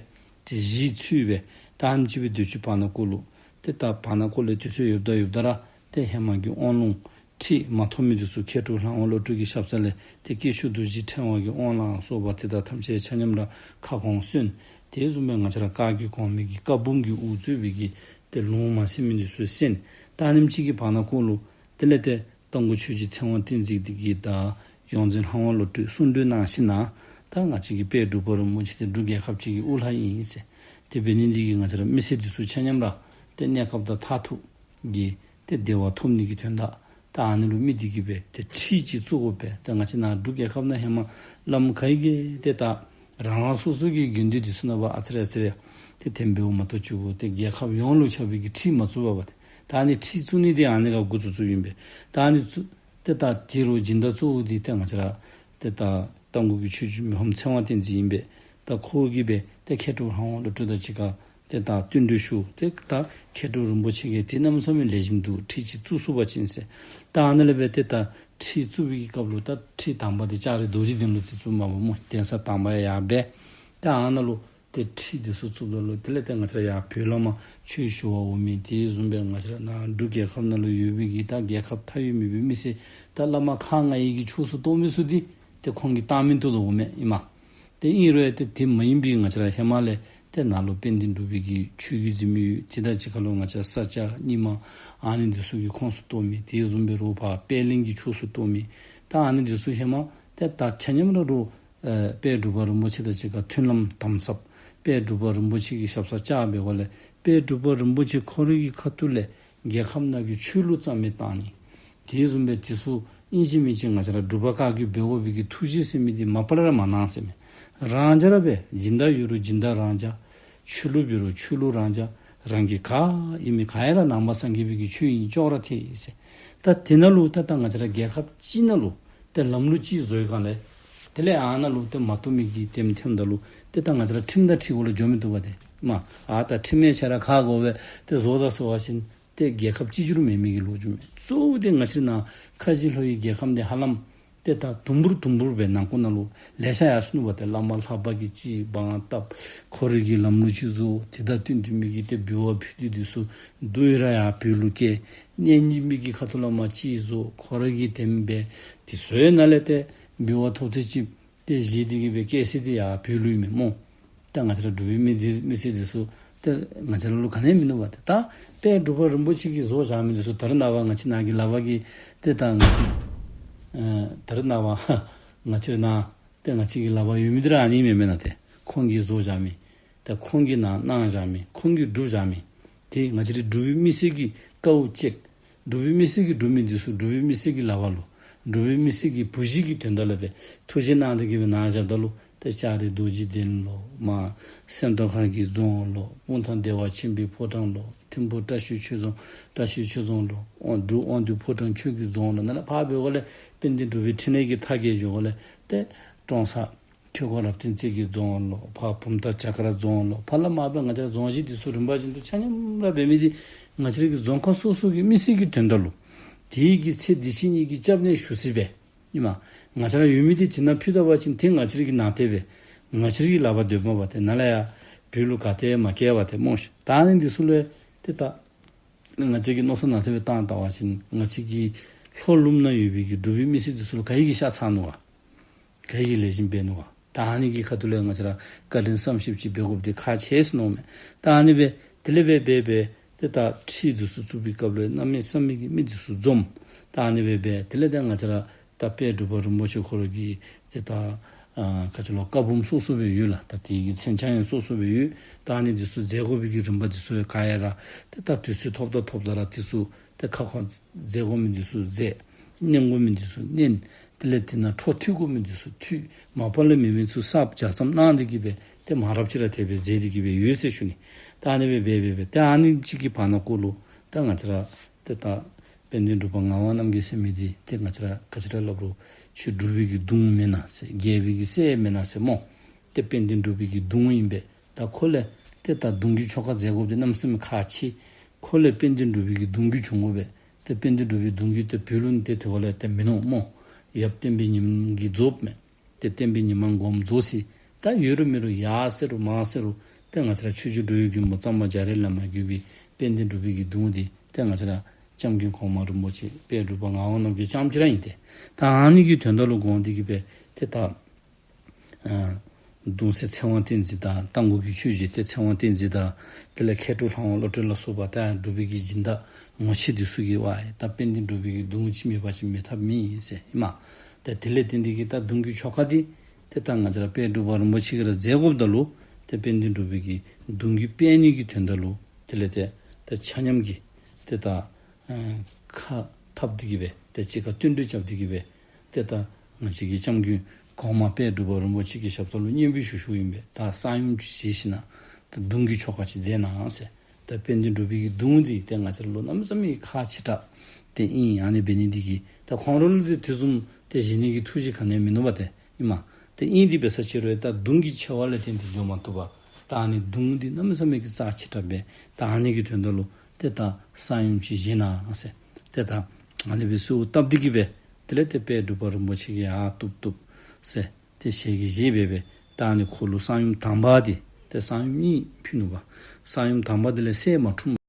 ཏེ་གཞི་ཚུགས་སྦེ་ད་ཨ་ནེམ་ཅིག་སྦེ་སྡོད་ཅི། བར་ན་ཀོ་ལུ་ཏེ་ད་བར་ན་ཀོ་ལུ་དུས་ཚོད་ཡོདཔ་ད་ཡོདཔ་ད་ར་ཏེ་ཧེ་མ་གི་དབང་ལུང་ཁྲིད་མ་ཐོབ་མི་འདི་ཚུ་མཁས་གྲུབ་ལྷ་དབང་བློ་གྲོས་ཀྱི་ཞབས་ས་ལས་ཏེ་དཀྱིལ་ཆོག་རྡོ་རྗེ་ཕྲེང་བ་གི་དབང་ལ་སོགས་པ་དེ་དག་ཐམས་ཅད་ཆ་མཉམ་ར་ཁ་སྐོང་གསན། དེ་བཟུམ་སྦེ་ང་བཅས་ར་བཀའ་བརྒྱུད་གོང་མའི་གི་བཀའ་འབུམ་གྱི་དབུ་གཙོས་པའི་གི་ཏེ་ལུང་མ་ཟིན་མི་འདི་ཚུ་གསན། ད་ཨ་ནེམ་ཅིག་གི་བར་ན་ཀོ་ལུ་དེ་ལས་ཏེ་རྟ་མགོ་ཆོས་རྗེ་ཚེ་དབང་བསྟན་འཛིན་འདི་གིས་ད་ཡོངས་འཛིན་ལྷ་དབང་བློ་གྲོས་གསུང་གྲོས་གནང་ཞིནམ་ལས་ད་ང་བཅས་ཀྱི་དཔལ་འབྲུག་པ་རིན་པོ་ཆེ་འདི་འབྲུག་རྒྱལ་ཁབ་ཅིག་གི་དབུ་བླ་ཨིན་ཟེར། དེ་འབད་ནི་འདི་གིས་ང་བཅས་ར་མི་སེར་འདི་ཚུ་ཆ་མཉམ་ར་ཏེ་གནས་སྐབས་དང་མཐར་ཐུག་གི་ཏེ་བདེ་བ་ཐོབ་ནི་གི་དོན་དག་ད་ཨ་ནི་ལུ་དམིགས་ཏེ་གིས་སྦེ་ཏེ་ཁྲིད་ཅིག་བཙུགས་དགོ་པས། ཏེ་ང་བཅས་ནཱ་འབྲུག་རྒྱལ་ཁབ་ནང་ཧེ་མ་བླམ་ག་གིས་ཏེ་ད་རང་རང་སོ་སོ་གི་དགོན་སྡེ་འདི་ཚུ་ནང་ཕར་ཨ་ཙི་རེ་ཨ་ཙི་རེ་ཏེ་དེ་འབདཝ་མ་གཏོགས་ཅིག་གུ་ཏེ་རྒྱལ་ཁབ་ཡོངས་ལུ་ཁྱབ་པའི་གི་ཁྲིད་མ་བཙུགས་པས་པ། ཏེ་ད་ཨ་ནི་ཁྲིད་བཙུགས་ནི་འདི་ཨ་ནི་ཁར་འགོ་བཙུགས་བཙུགསཔ་ཨིན་པས། ད་ཨ་ནི་བཙུགས་ཏེ་ད་དེ་རུ་སྦྱིན་བདག་གཙོ་བོ་འདི་ཏེ་ང་བཅས་ར་ཏེ་ད་རྟ་མགོ་གི་ཆོས་རྗེ་མི་ཕམ་ཚེ་དབང་བསྟན་འཛིན་ཨིན་པས། ད་ཁོ་གིས་སྦེ་ཏེ་མཁས་གྲུབ་ལྷ་དབང་བློ་གྲོས་དང་གཅིག་ཁར་ཏེ་ད་བསྟུན་གྲོས་ཞུ། ཏེ་ད་ མཁས་གྲུབ་རིན་པོ་ཆེ་གིས་དེ་གནམ་མེད་ས་མེད་ལེགས་ཤོམ་འདུག། ཁྲི་ཅིག་བཙུགས་ཚུགས་པ་ཅིན་ཟེར། ད་ཨ་ནཱ་ལས་སྦེ་ཏེ་ད་ཁྲི་བཙུགས་པའི་གི་སྐབས་ལུ་ད་ཁྲི་དང་པ་དེ་ལྕགས་རི་རྡོ་རྗེ་གདན་ལུ་རྩིས་བཙུགསཔ་མས་སྨོ། གདན་ས་དང་པ་ཡར་སྦེ། ད་ཨ་ནཱ་ལུ་ཏེ་ཁྲི་དེ་ཚུ་བཙུགསཔ་ད་ལུ་དེ་ལས་ཏེ་ང་བཅས་ར་ཡར་བོད་ལས་མར་ཆོས་ཞུ་བར་འོང་མི་དེ་བཟུམ་སྦེ་ང་བཅས་ར་ནཱ་འབྲུག་རྒྱལ་ཁབ་ནང་ལུ་ཡོད་པའི་གི་ད་རྒྱལ་ཁབ་མཐའ་དབུས་མེད་པའི་མི་སེར་ད་བླ་མ་ཁག་ལྔའི་གི་ཕྱོགས་སུ་གཏོགས་མི་ཚུ་དེ་ཏེ་ཁོང་གིས་བཏང་མི་བཏུབ་དོ་འོང་མས་ཨིན་མས། ཏེ་ཨིན་རུང་ཡང་ཏེ་དེ་མ་ཡིན་པའི་ང་བཅས་ར་ཧེ་མ་ལས་ཏེ་ནཱ་ལུ་དཔལ་ལྡན་འབྲུག་པའི་གི་ཆོས་བརྒྱུད་འཛིན་མི་ཡོད། དེ་དང་གཅིག་ཁར་ལུ་ང་བཅས་ར་ས་སྐྱ་རྙིང་མ་ཨ་ནི་འདི་ཚུ་གི་ཁོངས་སུ་གཏོགས་མི། དེ་བཟུམ་སྦེ་རོགས་ཕར་པད་གླིང་གི་ཕྱོགས་སུ་གཏོགས་མི། ད་ཨ་ནི་འདི་ཚུ་ཧེ་མ་ཏེ་ད་ཆ་མཉམ་ར་རོགས་ཨེ་དཔལ་འབྲུག་པ་རིན་པོ་ཆེ་དང་གཅིག་ཁར་མཐུན་ལམ་དམ་ཟབ། དཔལ་འབྲུག་པ་རིན་པོ་ཆེ་གི་ཞབས་སར་བཅར་བའི་སྒོ་ལས་དཔལ་འབྲུག་པ་རིན་པོ་ཆེ་ཁོ་རའི་གི་ཁ་ཐུག་ལས་རྒྱལ་ཁབ་ནང་གི་ཆོས་ལུགས་རྩ་མེད་བཏང་ནི། དེ་བཟུམ་སྦེ་དེ་ཚུ་ཨིན་ཅི་མིན་ཅི་ང་བཅས་ར་འབྲུག་པ་བཀའ་བརྒྱུད་འབད་དགོ་པའི་གི་ཐུགས་བཞེད་ཟེར་མི་འདི་མ་པ་ལས་ར་མ་གནང་ཟེར་མས། རང་འཇགས་ར་སྦེ་སྦྱིན་བདག་ཡོད་རུང་སྦྱིན་བདག་རང་འཇགས། ཆོས་ལུགས་འབད་རུང་ཆོས་ལུགས་རང་འཇགས། རང་གི་ག་ཨིན་མི་ག་ཡང་ར་ནང་པ་སངས་རྒྱས་པའི་གི་ཆོས་ཨིན་ཅོག་ར་འཐད་ཟེར། ད་དེ་ནང་ལུ་ད་ད་ང་བཅས་ར་རྒྱལ་ཁབ་ཅིག་ནང་ལུ་ཏེ་ལམ་ལུགས་ཅིག་བཟོ་བའི་སྒང་ལས་དེ་ལས་ཨ་ནཱ་ལུ་ཏེ་མ་བཏུབ་མི་གི་དེམ་ཐོནམ་ད་ལུ་ཏེ་ད་ང་བཅས་ར་ཁྲིམས་དང་འཁྲིལ་དགོ་ལས་འགྱོ་མི་བཏུབ་པས་ཏེ། མ་ཨ་ད་ཁྲིམས་ཡང་ཁྱེད་ར་ཁ་དགོ་པས་ཏེ་བཟོ་ད་ཟེར་བ་ཅིན་ཏེ་རྒྱལ་ཁབ་གཅིག་གྱུར་མེད་མི་གི་ལོ་རྒྱུས་མས། གཙོ་བོ་ཏེ་ང་བཅས་ནཱ་ཁ་བཞི་ལྷོ་ཡི་རྒྱལ་ཁམས་འདི་ཧ་ལམ་ཏེ་ད་དུམ་བུར་དུམ་བུར་སྦེ་ནང་འཁོད་ནང་ལུ་ལེ་ཤ་ཡར་སོ་ནུག་པ་ཏེ། བླ་མ་ལྷ་པ་གིས་ཅིག་དབང་བཏབ། ཁོ་རའི་གི་ལམ་ལུགས་ཅིག་བཟོ། དེ་དང་བསྟུན་བསྟུན་མི་གི་ཏེ་འབུལ་བ་ཕུལ་ཏེ་འདི་ཚུ་བསྡུ་ཡི་ར་ཡར་བོད་ལུ་བསྐྱལ། གཉེན་ཉེ་མི་གི་ཁ་ཐུག་ལས་མར་ཅིག་བཟོ། ཁོ་ར་གིས་དེམ་སྦེ་དེ་ཚུ་ཡང་ནཱ་ལས་ཏེ་འབུལ་བ་ཐོབ་ཚད་ཅིག་ཏེ་བཞེས་ཏེ་གི་སྦེ་བསྐྱལ་ས་དེ་ཡར་བོད་ལུ་ཨིན་མས་སྨོ། ད་ང་བཅས་ར་འབྲུག་པའི་མི་འདི་མི་སེར་འདི་ཚུ་ཏེ་ང་བཅས་ར་ལུ་ག་ནི་ཡང་མིན་ནུག་པ་ཏེ། ད་དཔལ་འབྲུག་པ་རིན་པོ་ཆེ་གིས་བཟོ་བཞག་མི་འདི་ཚུ་ད་རེས་ནངས་པ་ང་བཅས་ནཱ་གི་ལག་པར་གྱི་ཏེ་ད་ང་བཅས་ཨེ་ད་རེས་ནངས་པ་ང་བཅས་ར་ནཱ་ཏེ་ང་བཅས་ཀྱི་ལག་པར་ཡོད་མི་འདི་ར་ཨ་ནི་མེན་མེན་ན་ཏེ། ཁོང་གིས་བཟོ་བཞག་མི་ད་ཁོང་གིས་ནཱ་གནང་བཞག་མི་ཁོང་གིས་སྒྲུབ་བཞག་མི་དེ་ང་བཅས་རའི་འབྲུག་པའི་མི་སེར་གྱི་དཀའཝ་སྤྱད། འབྲུག་པའི་མི་སེར་གྱིས་སྒྲུབ་མི་འདི་ཚུ་འབྲུག་པའི་མི་སེར་གྱི་ལག་པར་ལུ་འབྲུག་པའི་མི་སེར་གྱི་བུ་གཞི་གི་དོན་དག་ལུ་སྦེ་ཐུགས་རྗེ་གནང་སྟེ་གི་སྦེ་གནང་བཞགཔ་ད་ལུ་ཏེ་ལྕགས་རི་རྡོ་རྗེ་གདན་ལོ། མར་སེམས་རྟོགས་ཁ་གི་རྫོང་ལོ། སྤུངས་ཐང་བདེ་བ་ཆེན་པོའི་ཕོ་བྲང་ལོ། ཐིམ་ཕུ་བཀྲ་ཤིས་ཆོས་རྫོང་བཀྲ་ཤིས་ཆོས་རྫོང་ལོ། དབང་འབྲུག་དབང་འདུས་ཕོ་བྲང་ཆོས་ཀྱི་རྫོང་ལོ། ནཱ་ལས་ཕར་འབད་དགོ་ལས་དཔལ་ལྡན་འབྲུག་པའི་འཕྲིན་ལས་ཀྱི་མཐའ་རྒྱས་འགྱོ་དགོ་ལས་ཏེ་ཀྲོང་གསར་ཆོས་འཁོར་རབ་བརྟན་རྩེ་གི་རྫོང་ལོ། ཕར་བུམ་ཐང་བྱ་དཀར་རྫོང་ལོ། ཕར་ལས་མར་སྦེ་ང་བཅས་ར་རྫོང་གཞི་འདི་ཚུ་རིམ་པ་བཞིན་དུ་ཆ་མཉམ་ར་འབད་མི་འདི་ང་བཅས་ར་གི་རྫོང་ཁག་སོ་སོ་གི་མི་སེར་གྱི་དོན་དག་ལུ་དེ་གི་ཚེ་འདི་ཕྱི་གཉིས་ཀྱི་སྐྱབས་གནས་ཞུ་ས་སྦེ་ཨིན་མས། ང་བཅས་ར་ཡོད་མི་འདི་དེ་ནང་ཕུལ་ད་པ་ཅིན་དེ་ང་བཅས་ར་གི་ནང་དེ་སྦེ་ང་བཅས་ར་གི་ལག་པར་སྡོདཔ་མས་པ་ཏེ། ནཱ་ལས་ཡར་བོད་ལུ་ག་ཏེ་མ་བསྐྱལ་བ་ཏེ་སྨོ་ཤིག། ད་ཨ་ནི་འདི་ཚུ་ལུ་ཏེ་ད་ང་བཅས་ཀྱིས་མནོ་བསམ་ནང་དེ་སྦེ་བཏང་ད་པ་ཅིན་ང་བཅས་ཀྱི་ལྷོ་ལུངམ་ནང་ཡོད་པའི་གི་འབྲུག་པའི་མི་སེར་འདི་ཚུ་ལུ་ག་གིས་གི་ཤ་ཚ་ནུག་ག། ག་གིས་ལེགས་ཤོམ་འབད་ནུག་ག། ད་ཨ་ནི་གི་ཁ་ཐུག་ལས་ང་བཅས་ར་བཀའ་དྲིན་བསམ་ཤེསཔ་ཅིག་འབད་དགོཔ་འདི་ཁག་ཆེ་ཟེར་མནོཝ་མས། ད་ཨ་ནི་སྦེ་དེ་ལས་སྦེ་འབད་སྦེ་ཏེ་ད་ཁྲི་འདི་ཚུ་བཙུགས་པའི་སྐབས་ལུ་གནམ་མེད་ས་མེད་ཀྱི་མི་འདི་ཚུ་འཛོམས། ད་ཨ་ནི་སྦེ་འབད་དེ་ལས་ད་ང་བཅས་ར་ད་དཔལ་འབྲུག་པ་རིན་པོ་ཆེ་ཁོ་ར་གི་ཏེ་ད་ཨ་ག་ཅི་ལོ་བཀའ་འབུམ་སོ་སོ་སྦེ་ཡོད་ལགས། ད་དེ་གི་མཚན་བྱང་ཡང་སོ་སོ་སྦེ་ཡོད། ད་ཨ་ནི་འདི་ཚུ་མཛད་དགོ་པའི་གི་རིམ་པ་འདི་ཚུ་ཡང་ག་ཡ་ར་ཏེ་ད་དུས་ཚོད་ཐོབ་ད་ཐོབ་ད་ར་འདི་ཚུ་ཏེ་ཁ་ཁ་མཛད་དགོ་མི་འདི་ཚུ་མཛད། མནན་དགོ་མི་འདི་ཚུ་མནན། དེ་ལས་དེ་ནང་འཕྲོ་མཐུད་དགོ་མི་འདི་ཚུ་མཐུད། མ་པ་ལས་མེད་མི་ཚུ་གསརཔ་ལྗགས་རྩོམ་གནང་སྟེ་གི་སྦེ་ཏེ་མང་རབས་ཅིག་ར་དེ་སྦེ་མཛད་དེ་གི་སྦེ་ཡོད་ཟེར་ཞུ་ནི། ད་ཨ་ནི་སྦེ་འབད་འབད་འབད་ཏེ་ཨ་ནི་ཅིག་གི་བར་ན་གུ་ལུ་ད་ང་བཅས་ར་ཏེ་ད་དཔལ་ལྡན་འབྲུག་པ་ངག་དབང་རྣམ་རྒྱལ་ཟེར་མི་འདི་ཏེ་ང་བཅས་ར་ག་ཅི་ར་སླབ་རུང་ཆོས་འབྲུག་པའི་གི་གདུང་མེན་ན་ཟེར། རྒྱལ་པོའི་གི་སྲས་མེན་ན་ཟེར་སྨོ། ཏེ་དཔལ་ལྡན་འབྲུག་པའི་གི་གདུང་ཨིན་པས། ད་ཁོ་ལས་ཏེ་ད་གདུང་བརྒྱུད་ཆོ་ག་མཛད་དགོཔ་འདི་གནམ་མེད་ས་མེད་ཁག་ཆེ། ཁོ་ལས་དཔལ་ལྡན་འབྲུག་པའི་གི་གདུང་བརྒྱུད་བྱུང་དགོ་པས། ཏེ་དཔལ་ལྡན་འབྲུག་པའི་གདུང་བརྒྱུད་ཏེ་བོད་ལུ་ནི་ཏེ་དེ་བ་ལས་ཏེ་མིན་ནུག་སྨོ། ཡབ་བསྟན་པའི་ཉི་མ་གིས་རྫོགསཔ་མས། ཏེ་བསྟན་པའི་ཉི་མ་དགོངསམ་རྫོགས་ཅི། ད་ཡོད་རུང་མེད་རུང་ཡར་ཟེར་རུང་མར་ཟེར་རུང་ཏེ་ང་བཅས་ར་ཆོས་རྗེ་འགྲོ་བའི་མགོན་པོ་གཙང་པ་རྒྱ་རས་ལས་མར་བརྒྱུད་པའི་དཔལ་ལྡན་འབྲུག་པའི་གི་གདུང་འདི་ཏེ་ང་བཅས་ར་སྐྱབས་མགོན་གོང་མ་རིན་པོ་ཆེ་དཔལ་འབྲུག་པ་ངག་དབང་རྣམ་རྒྱལ་རྐྱངམ་གཅིག་ར་ཨིན་ཏེ། ད་ཨ་ནི་གི་དོན་དག་ལུ་དགོངས་ཏེ་གི་སྦེ་ཏེ་ད་ཨ་གདུང་སྲས་ཚེ་དབང་བསྟན་འཛིན་དང་རྟ་མགོ་གི་ཆོས་རྗེ་ཏེ་ཚེ་དབང་བསྟན་འཛིན་དང་དེ་ལས་མཁས་གྲུབ་ལྷ་དབང་བློ་གྲོས་ལ་སོགས་པ་ད་འབྲུག་པའི་གི་སྦྱིན་བདག་ངོ་ཆེ་འདི་ཚུ་གིས་ཝའེ་ད་དཔལ་ལྡན་འབྲུག་པའི་གི་གདུང་ཅིག་མེད་པ་ཅིན་མེད་ཐབས་མེད་ཟེར་ཨིན་མས། ད་དེ་ལས་བརྟེན་ཏེ་གི་ད་གདུང་བརྒྱུད་ཆོ་ག་འདི་ཏེ་ད་ང་བཅས་ར་དཔལ་འབྲུག་པ་རིན་པོ་ཆེ་གིས་ར་མཛད་དགོཔ་ད་ལུ་ཏེ་དཔལ་ལྡན་འབྲུག་པའི་གི་གདུང་བརྒྱུད་སྤེལ་ནི་གི་དོན་དག་ལུ་དེ་ལས་ཏེ་ད་ཆ་མཉམ་གྱིས་ཏེ་ད་ཨ་ཁ་འཐབ་སྟེ་གི་སྦེ་ཏེ་གཅིག་ཁར་བསྟུན་གྲོས་རྐྱབ་སྟེ་གི་སྦེ་ཏེ་ད་ང་བཅས་ཀྱི་སྐྱབས་མགོན་གོང་མ་དཔལ་འབྲུག་པ་རིན་པོ་ཆེ་གི་ཞབས་ས་ལུ་སྙན་འབུལ་ཞུ་ཞུཝ་ཨིན་པས། ད་གསང་ཡུམ་ཅིག་བཞེས་ཞིནམ་ད་གདུང་གི་ཆོ་ག་ཅིག་མཛད་གནང་ཟེར། ད་དཔལ་ལྡན་འབྲུག་པའི་གི་གདུང་འདི་ཏེ་ང་བཅས་ར་ལུ་གནམ་མེད་ས་མེད་ཁག་ཆེ་དྲགས་ཏེ་ཨིན། ཨ་ནི་འབད་ནི་འདི་གིས་ད་ཁོང་ར་ལུ་ཏེ་དེ་བཟུམ་ཏེ་བཞེས་ནི་གི་ཐུགས་བཞེད་ག་ནི་ཡང་མིན་ནུག་པ་ཏེ་ཨིན་མས། ཏེ་ཨིན་ཏེ་འབད་ས་ཅིག་རུང་ད་གདུང་གི་ཆེ་བ་ལས་བརྟེན་ཏེ་འགྱོ་མ་བཏུབ་པས། ད་ཨ་ནི་གདུང་འདི་གནམ་མེད་ས་མེད་ཀྱི་རྩ་ཆེ་དྲགས་པས། ད་ཨ་ནི་གི་དོན་དག་ལུ་ ཏེ་ད་གསང་ཡུམ་ཅིག་བཞེངས་གནང་ཟེར། ཏེ་ད་ཨ་ནི་སྦེ་གསོལཝ་བཏབ་སྟེ་གི་སྦེ་དེ་ལས་ཏེ་དཔལ་འབྲུག་པ་རིན་པོ་ཆེ་གིས་ཨ་བཏུབ་བཏུབ་ཟེར། ཏེ་ཞལ་གྱིས་བཞེས་སྦེ་སྦེ་ད་ཨ་ནི་འཁོར་ལུ་གསང་ཡུམ་དང་པ་འདི་ཏེ་གསང་ཡུམ་གཉིས་ཕུལ་ནུག་པ། གསང་ཡུམ་དང་པ་འདི་ལས་སྲས་མ་འཁྲུངས།